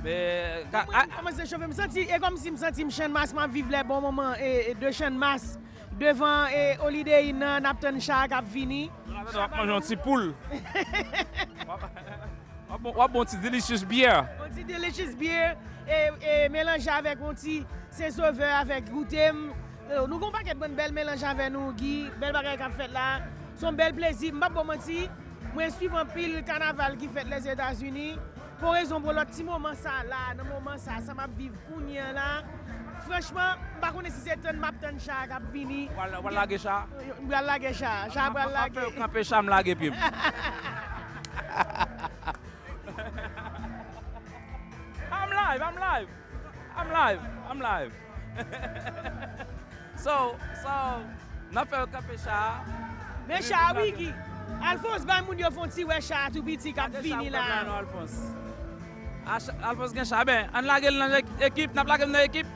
Men ka- Mwen a- kòmanse chofe, m santi e kòmsi m santi m Channmas, m ap viv lè bon moman e, e de Channmas devan e Holiday Inn nan, n ap tann cha k ap vini. W ap manje yon ti poul. W ap bon, w ap bon ti delicious beer. Yon ti delicious beer e, e melanje avèk yon ti Sen Sovè avèk goute m. Nou gon pakèt bann bèl melanj avè nou Guy, bèl bagay k ap fèt la. Se yon bèl plezi, m p ap ba w manti, mwen swiv anpil kanaval ki fèt Lèzetazini. Pou rezon pou lòt, ti moman sa la, nan moman sa, sa m ap viv kounye a la, franchman, m pa konnen si se tann m ap tann cha a k ap vini. W al lage cha? M pral lage cha, cha a pral lage. Anfen, kanpe cha m lage pye m. I'm live, I'm live, I'm live, I'm live. So, so, n ap fè yo kanpe cha a. Men cha a, wi, Guy. Alphonse, bay moun yo fè yon ti wè cha a tou piti k ap vini la. Gade cha pou pèp la non, Alphonse. A, cha, Alphonse gen cha. Ben, ann lage l nan ek-, ekip, n ap lage m nan ekip.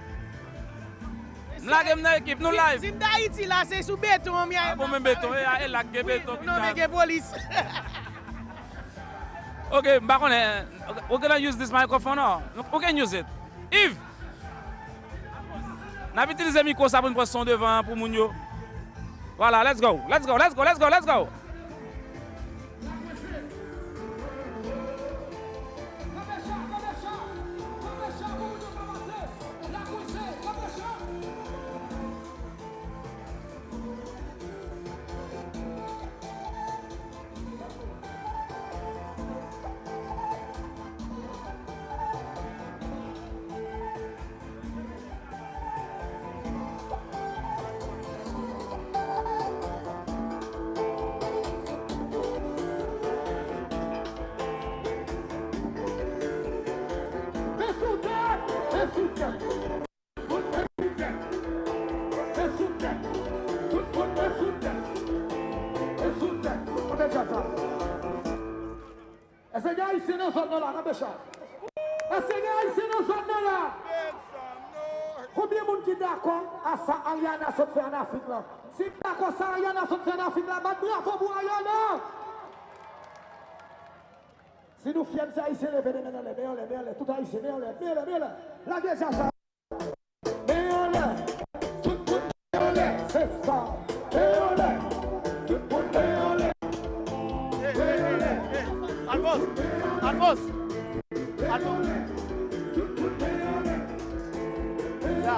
M lage m nan ekip, nou live. Si m t Ayiti la, se sou beton an m y a. Ah bon, men beton, e, e la k gen beton ki. Non, men gen polis. Ok, m pa konnen. We're gonna use this microphone, or we can use it. Yves! N ap itilize mikwo sa pou n pran son devan an pou moun yo. Vwala, let's go, let's go, let's go, let's go, let's go! Èske gen Ayisyen nan zòn nan la? Kanpe cha. Èske gen Ayisyen nan zòn nan la? Konbyen moun ki dakò a sa Ariana sot fè ann Afrik la? Si n dakò sa Ariana sot fè ann Afrik la, bat bravo pou Ariana! Si nou fyè de sa Ayisyen, leve de men anlè, men anlè, men anlè, tout Ayisyen, men anlè, men anlè, men anlè. Lage djaz sa. Men anlè, tout moun men anlè, se sa. Men anlè, tout moun men anlè. Men anlè. Alphonse, Alphonse, Alphonse. Ya.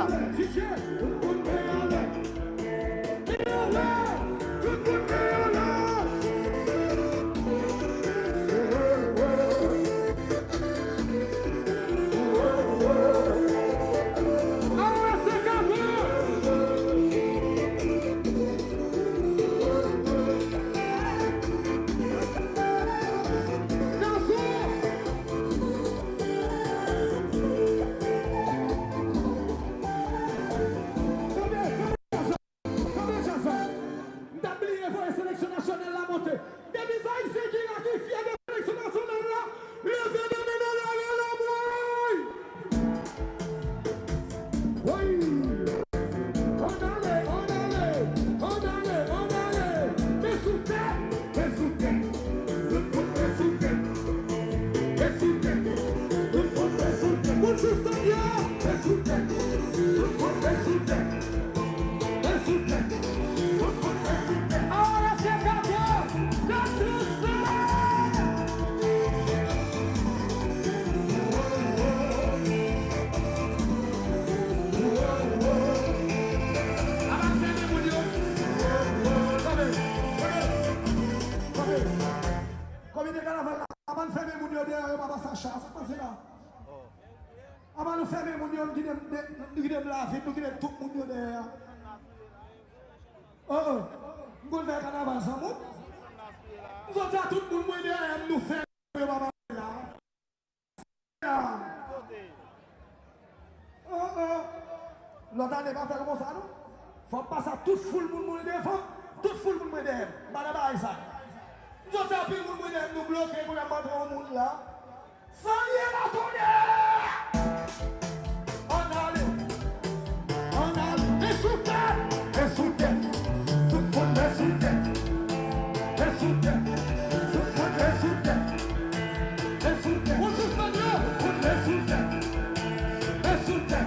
Kanpe djaz la. M t ap bliye voye seleksyon nasyonal la monte. Depi se Ayisyen ki la ki fyè de seleksyon nasyonal la, leve de men anlè, leve men. Woy! Ann ale, ann ale, ann ale, ann ale. Men sou tè, men sou tè. Tout moun men sou tè. Men sou tè. Tout moun men sou tè. Moun Houston yo, men sou tè. Tout moun men sou tè. Ahora se acabó la cruzada. Avan fèmen moun yo. Kanpe, kanpe, kanpe. Komite kanaval la, avan fèmen moun yo dèyè yo pa pase a cha. Sa k pase la? Avan nou fèmen moun yo, nou kite m, nou kite m lavi, nou kite tout moun yo dèyè a. Oh, oh. M konn fè kanaval san moun. M sot di a tout moun mwen dèyè m, nou fèmen yo pa pase la. Oh, oh. Lòt ane pa fè l konsa non. Fò m pase a tout foul moun mwen devan, tout foul moun mwen dèyè m. M pa nan bagay sa. M sot di a anpil moun mwen dèyè m, nou bloke, kounye a m antre yon moun la. Salye latonnè! Ann ale! Ann ale! Men sou tè! Men sou tè! Tout moun men sou tè! Men sou tè! Tout moun men sou tè! Men sou tè! Ou sispann yo! Tout moun men sou tè! Men sou tè!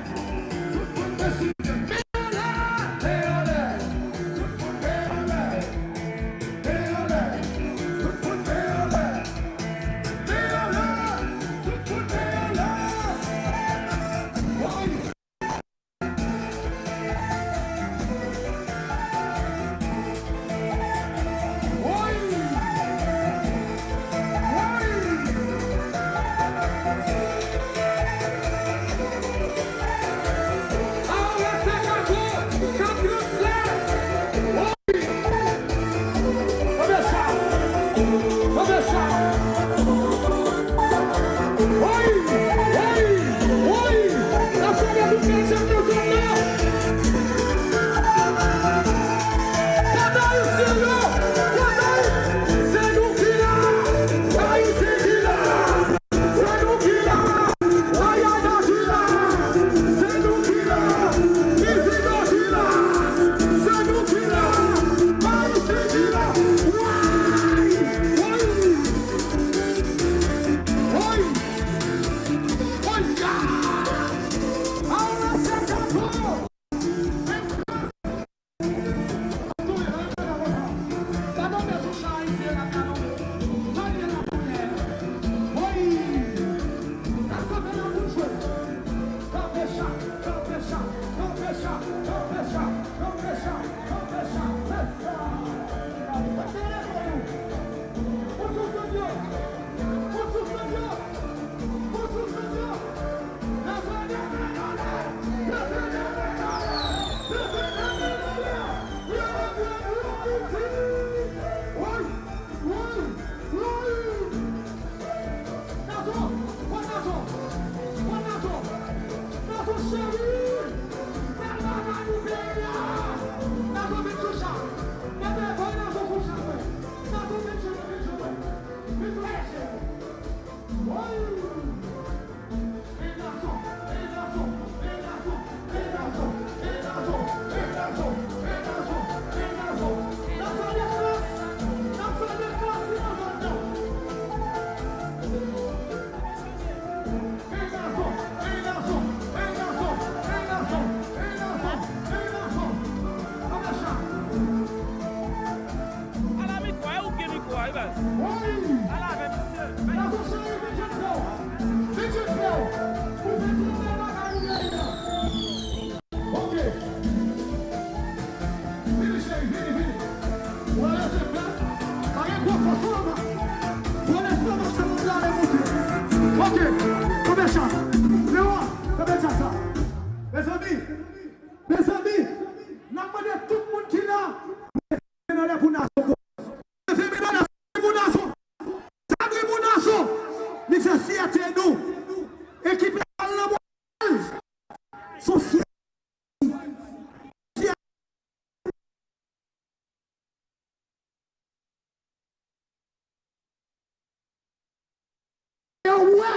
Tout moun men sou tè! Men anlè! Men anlè! Tout moun men anlè! Men anlè! Tout moun men anlè! Men anlè! Tout moun men anlè! Woy! Woy! Woy! Ahora se acabó la cruzada. Woy! Kanpe cha! Kanpe cha! Woy! Woy! Woy! N ap salye tout bèl chèf nan zòn nan! Wi! Gason cheri, vin jwenn frè w! Vin jwenn frè w! Ou fè twòp bèl bagay pou peyi a! Ok. Vini, cheri, vini, vini. Ou alèz, frè? Pa gen gwo fòs, non, non. Gwo lespri, non, se moun la, ale moute. Ok. Kanpe chat. Lewa, kanpe chat sa. Mezanmi, mezanmi, n ap mande tout moun ki la, leve men nou anlè pou nasyon. Leve men nou anlè pou nasyon. Sa Tribounaso, li fè fyète nou. Ekip la al nan mwen. Son fyète. Yo wè,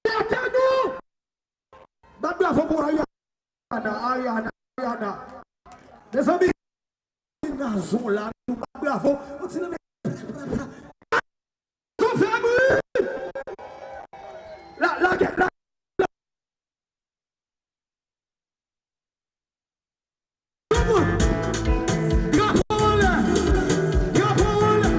fyète nou. Bat bravo pou Ariana, Ariana, Ariana. Mezanmi, Nazon la, nou bat bravo. On ti nan men. Nazon fè bri! La, la, la. Drapo anlè! Drapo anlè!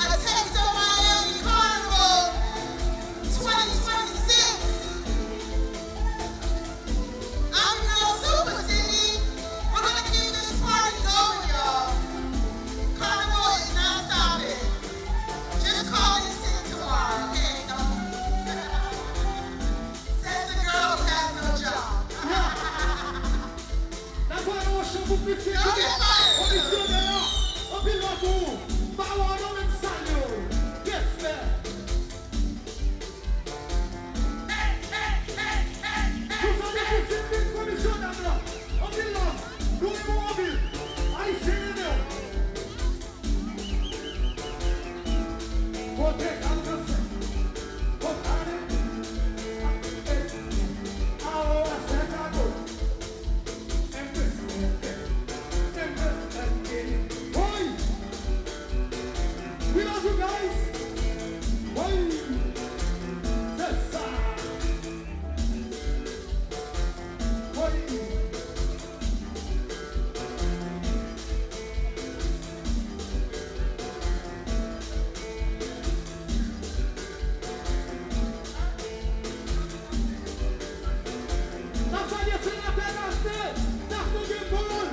Attention Miami Carnival twenty twenty-six. I'm Girl Super City. We're gonna keep this party going, y'all. Carnival is not stopping. Just call in sick tomorrow, okay? Don't. Says the girl who has no job. N ap voye yon chan pou pitit yo. Komisyonè a, anpil love pou ou. Bawo a nou menm salye w. Respè. Nou salye pitit vin komisyonè a. Anpil love. Nou renmen w anpil. Ayisyen renmen w. We love you guys. Woy. Se sa. Woy. N ap salye senatè Dasne. Dasne gen bal.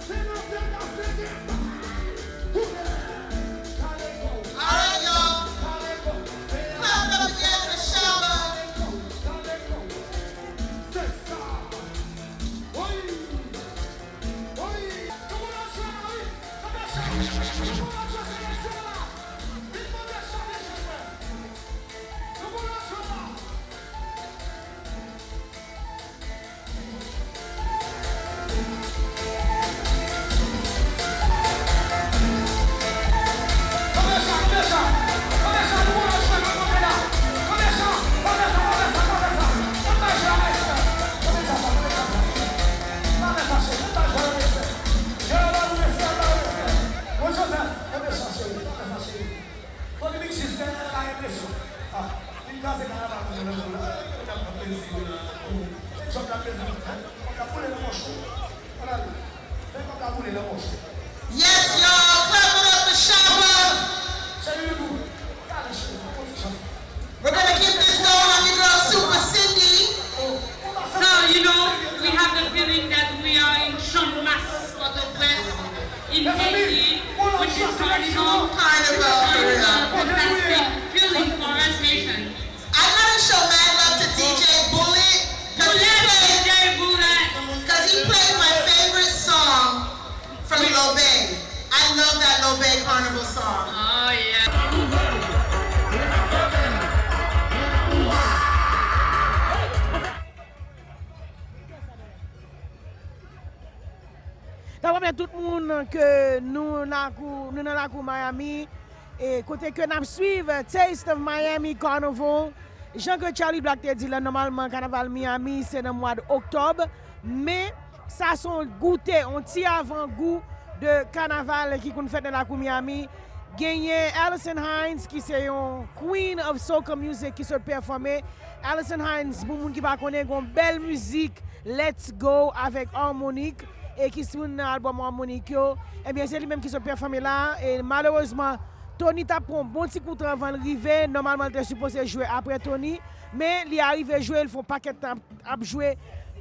Senatè Dasne gen bal. Kounye a. Kale kò w. Kale kò w. Kale kò w. Clap it up again for Shelba. Kale kò w. Kale kò w. Se sa. Woy. Joseph, Yes, y'all, clap it up for Shabba. We're gonna keep this going on your girl Super Cindy. So, you know, we have the feeling that we are in Chammas for the West in Haiti, which is Carnival. Carnival, for real. Carnival, fantastic feeling for us Haitians. I gotta show mad love to D J Bullet, 'cause he played, 'cause he played my favorite song from Lobey. I love that Lobey Carnival song. Oh, yeah. N ap raple tout moun ke nou lakou, nou nan lakou Miami, e kote ke n ap swiv Taste of Miami Carnival. Jan ke Charly Black te di la, nòmalman kanaval Miami se nan mwa oktòb, men sa se yon goute, yon ti avan gou de kanaval ki konn fèt nan lakou Miami. Genyen Alison Hinds ki se yon Queen of Soca Music ki sot pèfòme. Alison Hinds, pou moun ki pa konnen, gon bèl mizik Let's Go avèk Harmonik e ki sou nan albòm Harmonik yo. Ebyen, se li menm ki sot pèfòme la. E malerezman, Tony t ap pran yon bon ti kout anvan l rive. Nòmalman, l te sipoze jwe apre Tony, men li arive jwe, l fè yon pakèt tan ap jwe.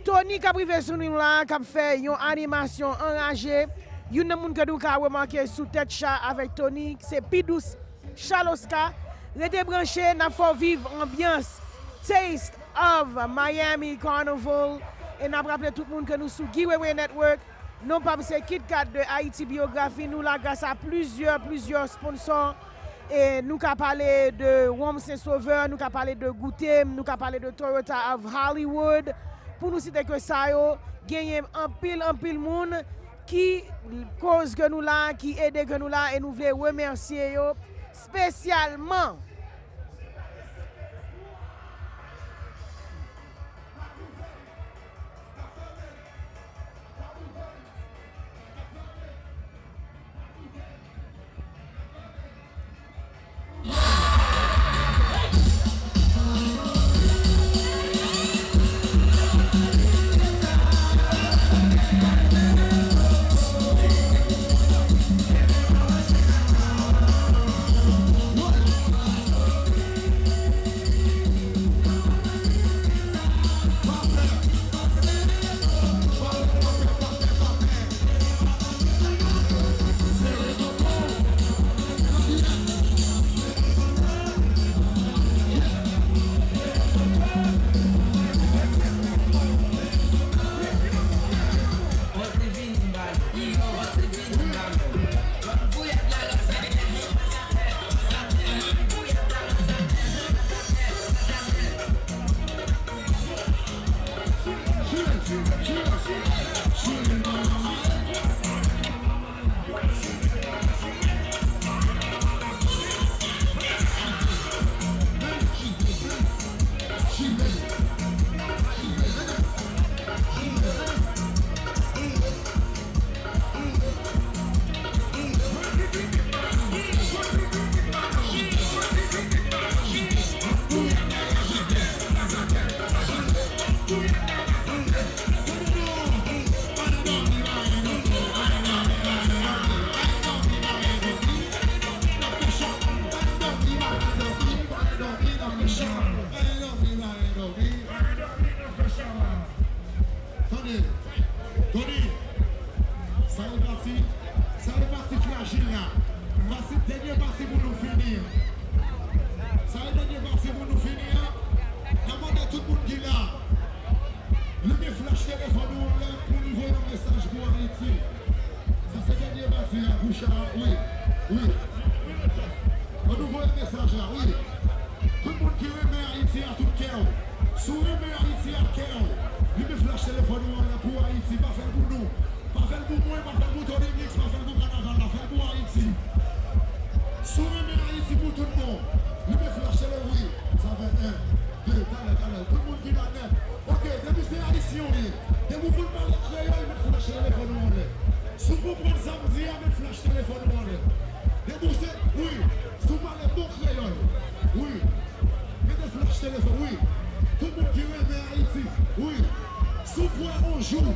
Tony k ap rive sou nou la, k ap fè yon animasyon anraje. Youn nan moun ke nou ka remake sou tèt cha avèk Tony, se Pidous Chaloska. Rete branche, n ap fè w viv anbyans Taste of Miami Carnival. E n ap raple tout moun ke nou sou Guy Wewe Network. Non pa m se Kit Kat de Haïti Biographie. Nou la gras a plizyè, plizyè sponsò. E nou ka pale de Wonm Sen Sovè, nou ka pale de Goute, nou ka pale de Toyota of Hollywood. Pou nou site ke sa yo, genyen anpil, anpil moun ki koz ke nou la, ki ede ke nou la, e nou vle remèsye yo espesyalman. Tande, Tony, sa e pati, sa e pati frajil la. Pati, dènye pati pou nou fini an. Sa e dènye pati pou nou fini an. N ap mande tout moun ki la, limen flach telefòn ou anlè pou nou voye yon mesaj pou Ayiti. Sa se dènye pati a, pou cha, wi, wi. Pou nou voye mesaj la, wi. Tout moun ki renmen Ayiti a tout kè w. Si w renmen Ayiti ak kè w, limen flach telefòn ou anlè pou Ayiti. Pa fè l pou nou. Pa fè l pou mwen, pa fè l pou Tony Mix, pa fè l pou kanaval la. Fè l pou Ayiti. Si w renmen Ayiti pou tout bon, limen flach telefòn, wi. Sa fè en, de, talè, talè. Tout moun ki la nèt. Oke, depi se Ayisyen w ye, depi w konn pale kreyòl, met flach telefòn ou anlè. Si w konprann sa m di a, met flach telefòn ou anlè. Depi w se, wi, si w pale bon kreyòl, wi, mete flach telefòn, wi. Tout moun ki renmen On jou,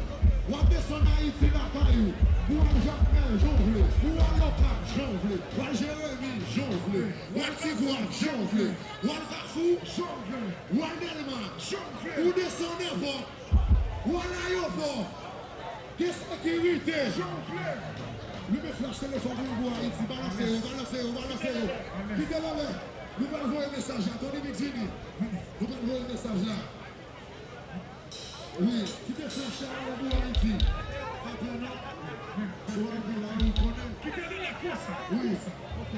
w ap desann Ayiti lakay ou. Pou w al Jakmèl jan w vle. Pou w al Lokap jan w vle. W al Jeremi jan w vle. W al Tigwav jan w vle. W al Kafou jan w vle. W al Dèlma jan w vle. Ou desann nenpòt. W al ayewopò. Gen sekirite. Jan w vle. Limen flach telefòn ou pou Ayiti. Balanse yo, balanse yo, balanse yo. Kite l anlè. Nou pral voye mesaj la. Tony Mix vini. Nou pral voye mesaj la. Wi, kite flach la pou Ayiti. Apre n ap, si w ap vin la, ou konnen. Kite li la konsa. Wi. Ok.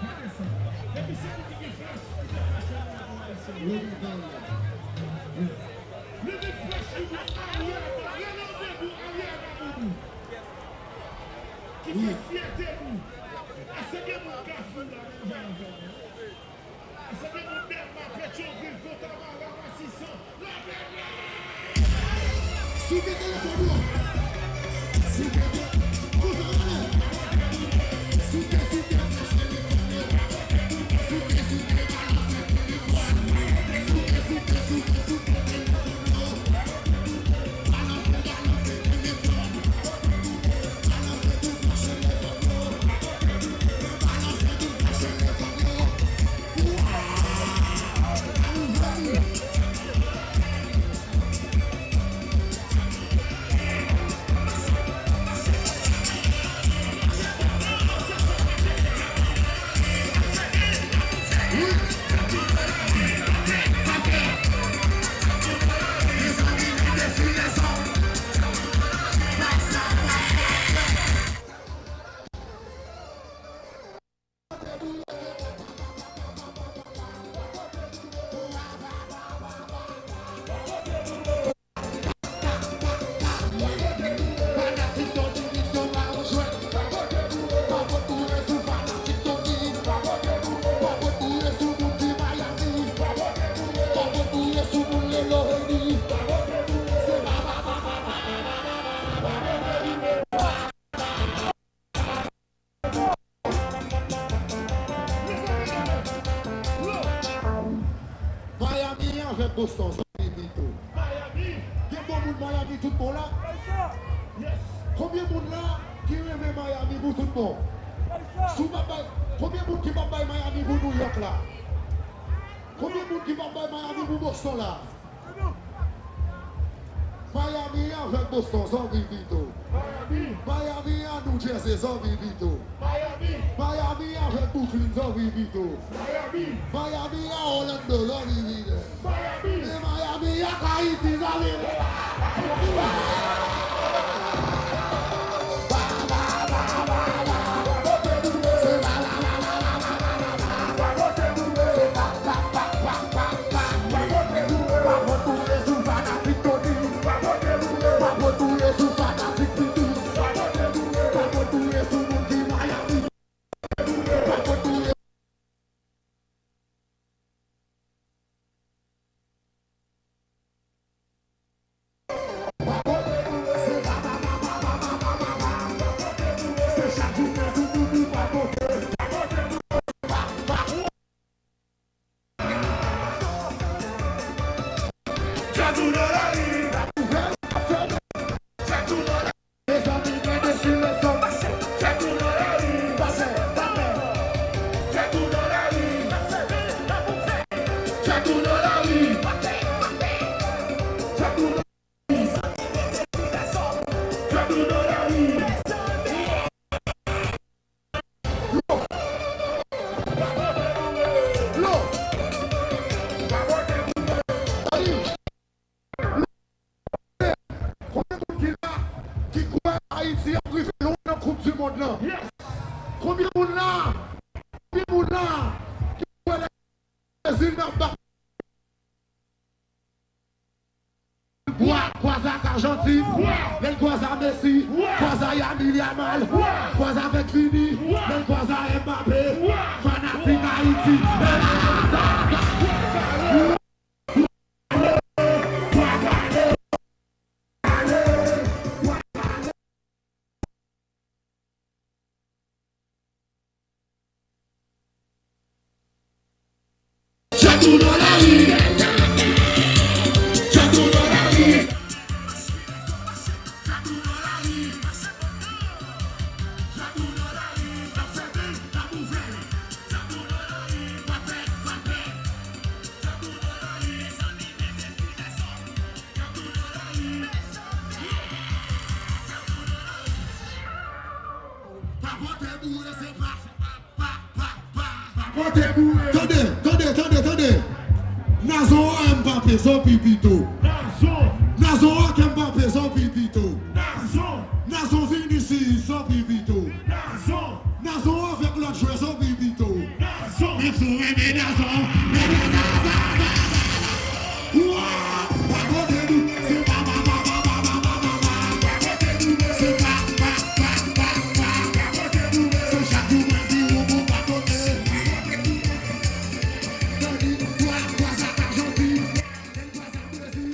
Mete sa. Depi se ou ki gen flach, kite flach la pou Ayiti. Wi, mesdames. Leve flach li pou Ariel, rele w debout, Ariel Maboubou. Ki fè fyète nou. Èske gen moun Kafou la menm jan avè nou? Èske gen moun Dèlma, Petyonvil, Fontamara, Matisan, Lapèn la? Souke telefòn ou an. Souke te-, souke, souke, souke, souke, souke, balanse telefòn. Souke, souke, souke, souke telefòn ou an. Balanse, balanse telefòn. Miami avèk Boston, zanmi Vito. Miami. Gen bon moun Miami tout bon la? Yes. Konbyen moun la ki renmen Miami pou tout bon? Si w pa bay, konbyen moun ki p ap bay Miami pou New York la? Konbyen moun ki p ap bay Miami pou Boston la? Miami avèk Boston, zanmi Vito. Miami. Miami a New Jersey, zanmi Vito. Miami. Miami avèk Brooklyn, zanmi Vito. Miami. Miami a Orlando, zanmi Vito. Miami. E Miami ak Ayiti, zanmi Vito. Konbyen moun ki la, ki kwè Ayiti ap rive lwen nan Koup di Mond lan? Konbyen moun la? Konbyen moun la ki kwè Brezil nan bak. Bwa, kwaze ak Ajantin, lè l kwaze a Messi, kwaze a Lamine Yamal, kwaze avèk Vini, lè l kwaze a Mbappé, fanatik Ayiti. Tande, tande, tande, tande. Nazon ak Mbappé, zòt pi pito. Nazon ak Mbappé, zòt pi pito. Nazon vin isi, zòt pi pito. Nazon avèk lòt jwè, zòt pi pito. Nazon. Menm si w renmen Nazon, men Nazon, Nazon, Nazon. Wa! Pa kote nou, se pa, pa, pa, pa, pa, pa, pa, pa, pa, pa kote nou, se pa, pa, pa, pa, pa, pa, pa kote nou, se chak jou mwen di ou bon pa kote. Tande, wa, wa sa ka janti, wa, wa sa Brezil,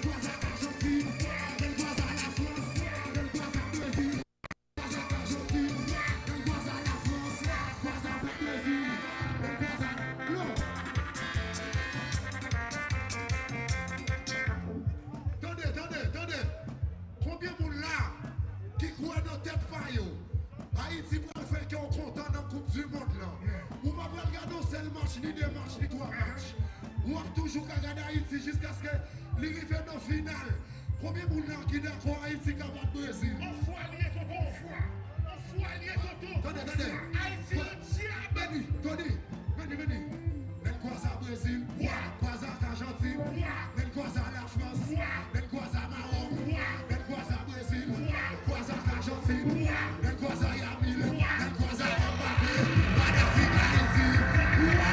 wa, wa sa ka janti, wa, wa sa Lafrans, wa, wa sa Brezil. Tande, tande, tande. Konbyen moun la ki kwè nan tèt pa yo Ayiti pral fè kè w kontan nan Koup di Mond lan? Ou pa pral gade yon sèl match, ni de match, ni twa match. W ap toujou ka gade Ayiti jiskaske li rive nan final. Konbyen moun la ki dakò Ayiti ka bat Brezil? On fwa li ye, tonton. On fwa li ye, tonton. Tande, tande. Ayiti, le dyab. Vini, Tony, vini, vini. Nèg kwaza Brezil, wa, kwaza Ajantin, wa, nèg kwaza Lafrans, wa, nèg kwaza Mawòk, wa, nèg kwaza Brezil, wa, kwaza Ajantin, wa, nèg kwaza Yamil, wa, nèg kwaza Mbappé, Madafik Ayiti, wa.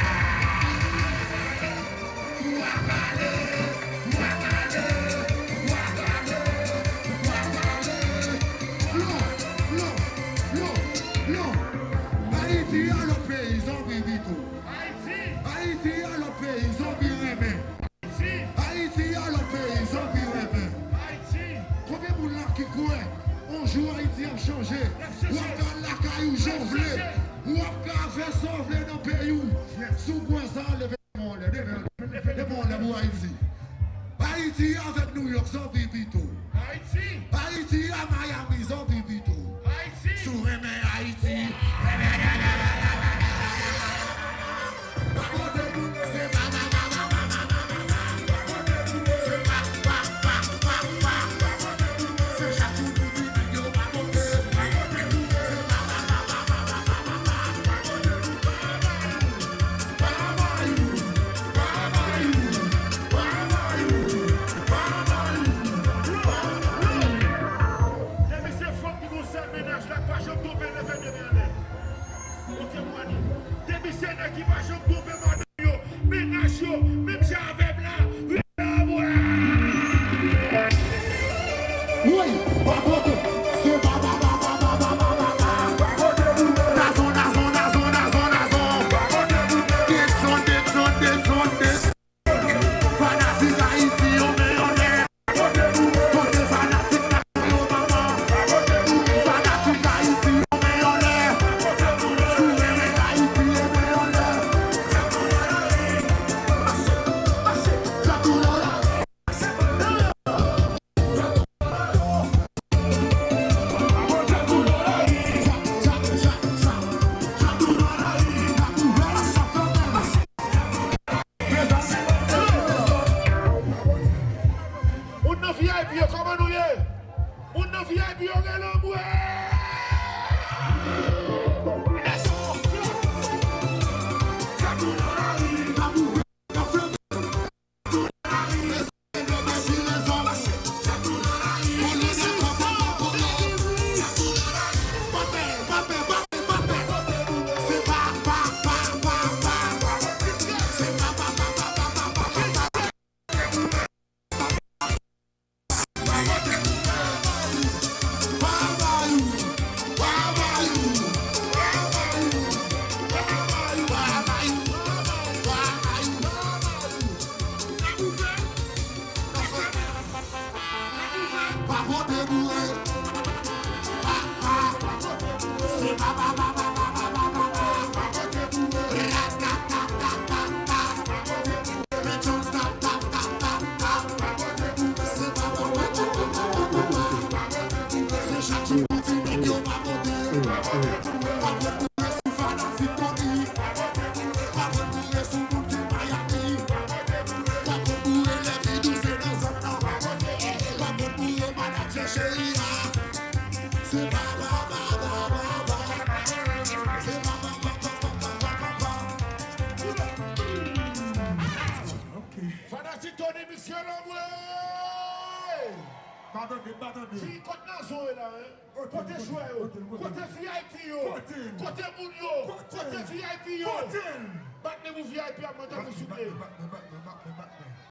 Ayiti a lòt peyi, zòt pi pito. Ayiti a lòt peyi, zòt pi renmen. Ayiti a lòt peyi, zòt pi renmen. Konbyen moun la ki kwè on jou Ayiti ap chanje? W ap ka al lakay ou jan w vle. W ap ka fè sa w vle nan peyi w. Si w kwè sa, leve men w anlè, leve men w anlè, leve men w anlè pou Ayiti. Ayiti avèk Nouyòk, zòt pi pito. Ayiti a Miami, zòt pi pito. Si w renmen Ayiti, Depi se fanm ki gon sèl mennaj la k pa janm twonpe, leve de men anlè. Ou temwanye. Depi se nèg ki pa janm twonpe madanm yo, mennaj yo, menm jan avè m la, leve la pou wè. Woy, pa kote, se pa, pa, pa, pa, pa, pa, pa, pa, pa, pa kote pou wè. Nazon, nazon, nazon, nazon, nazon. Desann, desann, desann, desann. Fanatik Ayiti yo men anlè. Kote fanatik la yo manman. Fanatik Ayiti yo men anlè. Si w renmen Ayiti yo men anlè. Moun nan V I P yo, kòman nou ye? Moun nan V I P yo, rele anmwe! Tony, misye lanmwe! Pa tande, pa tande. Ki kot Nazon ye la, hein? Kote jwè yo? Kote V I P yo? Kote moun yo? Kote V I P yo? Bat men pou V I P a, mwen tankou souple.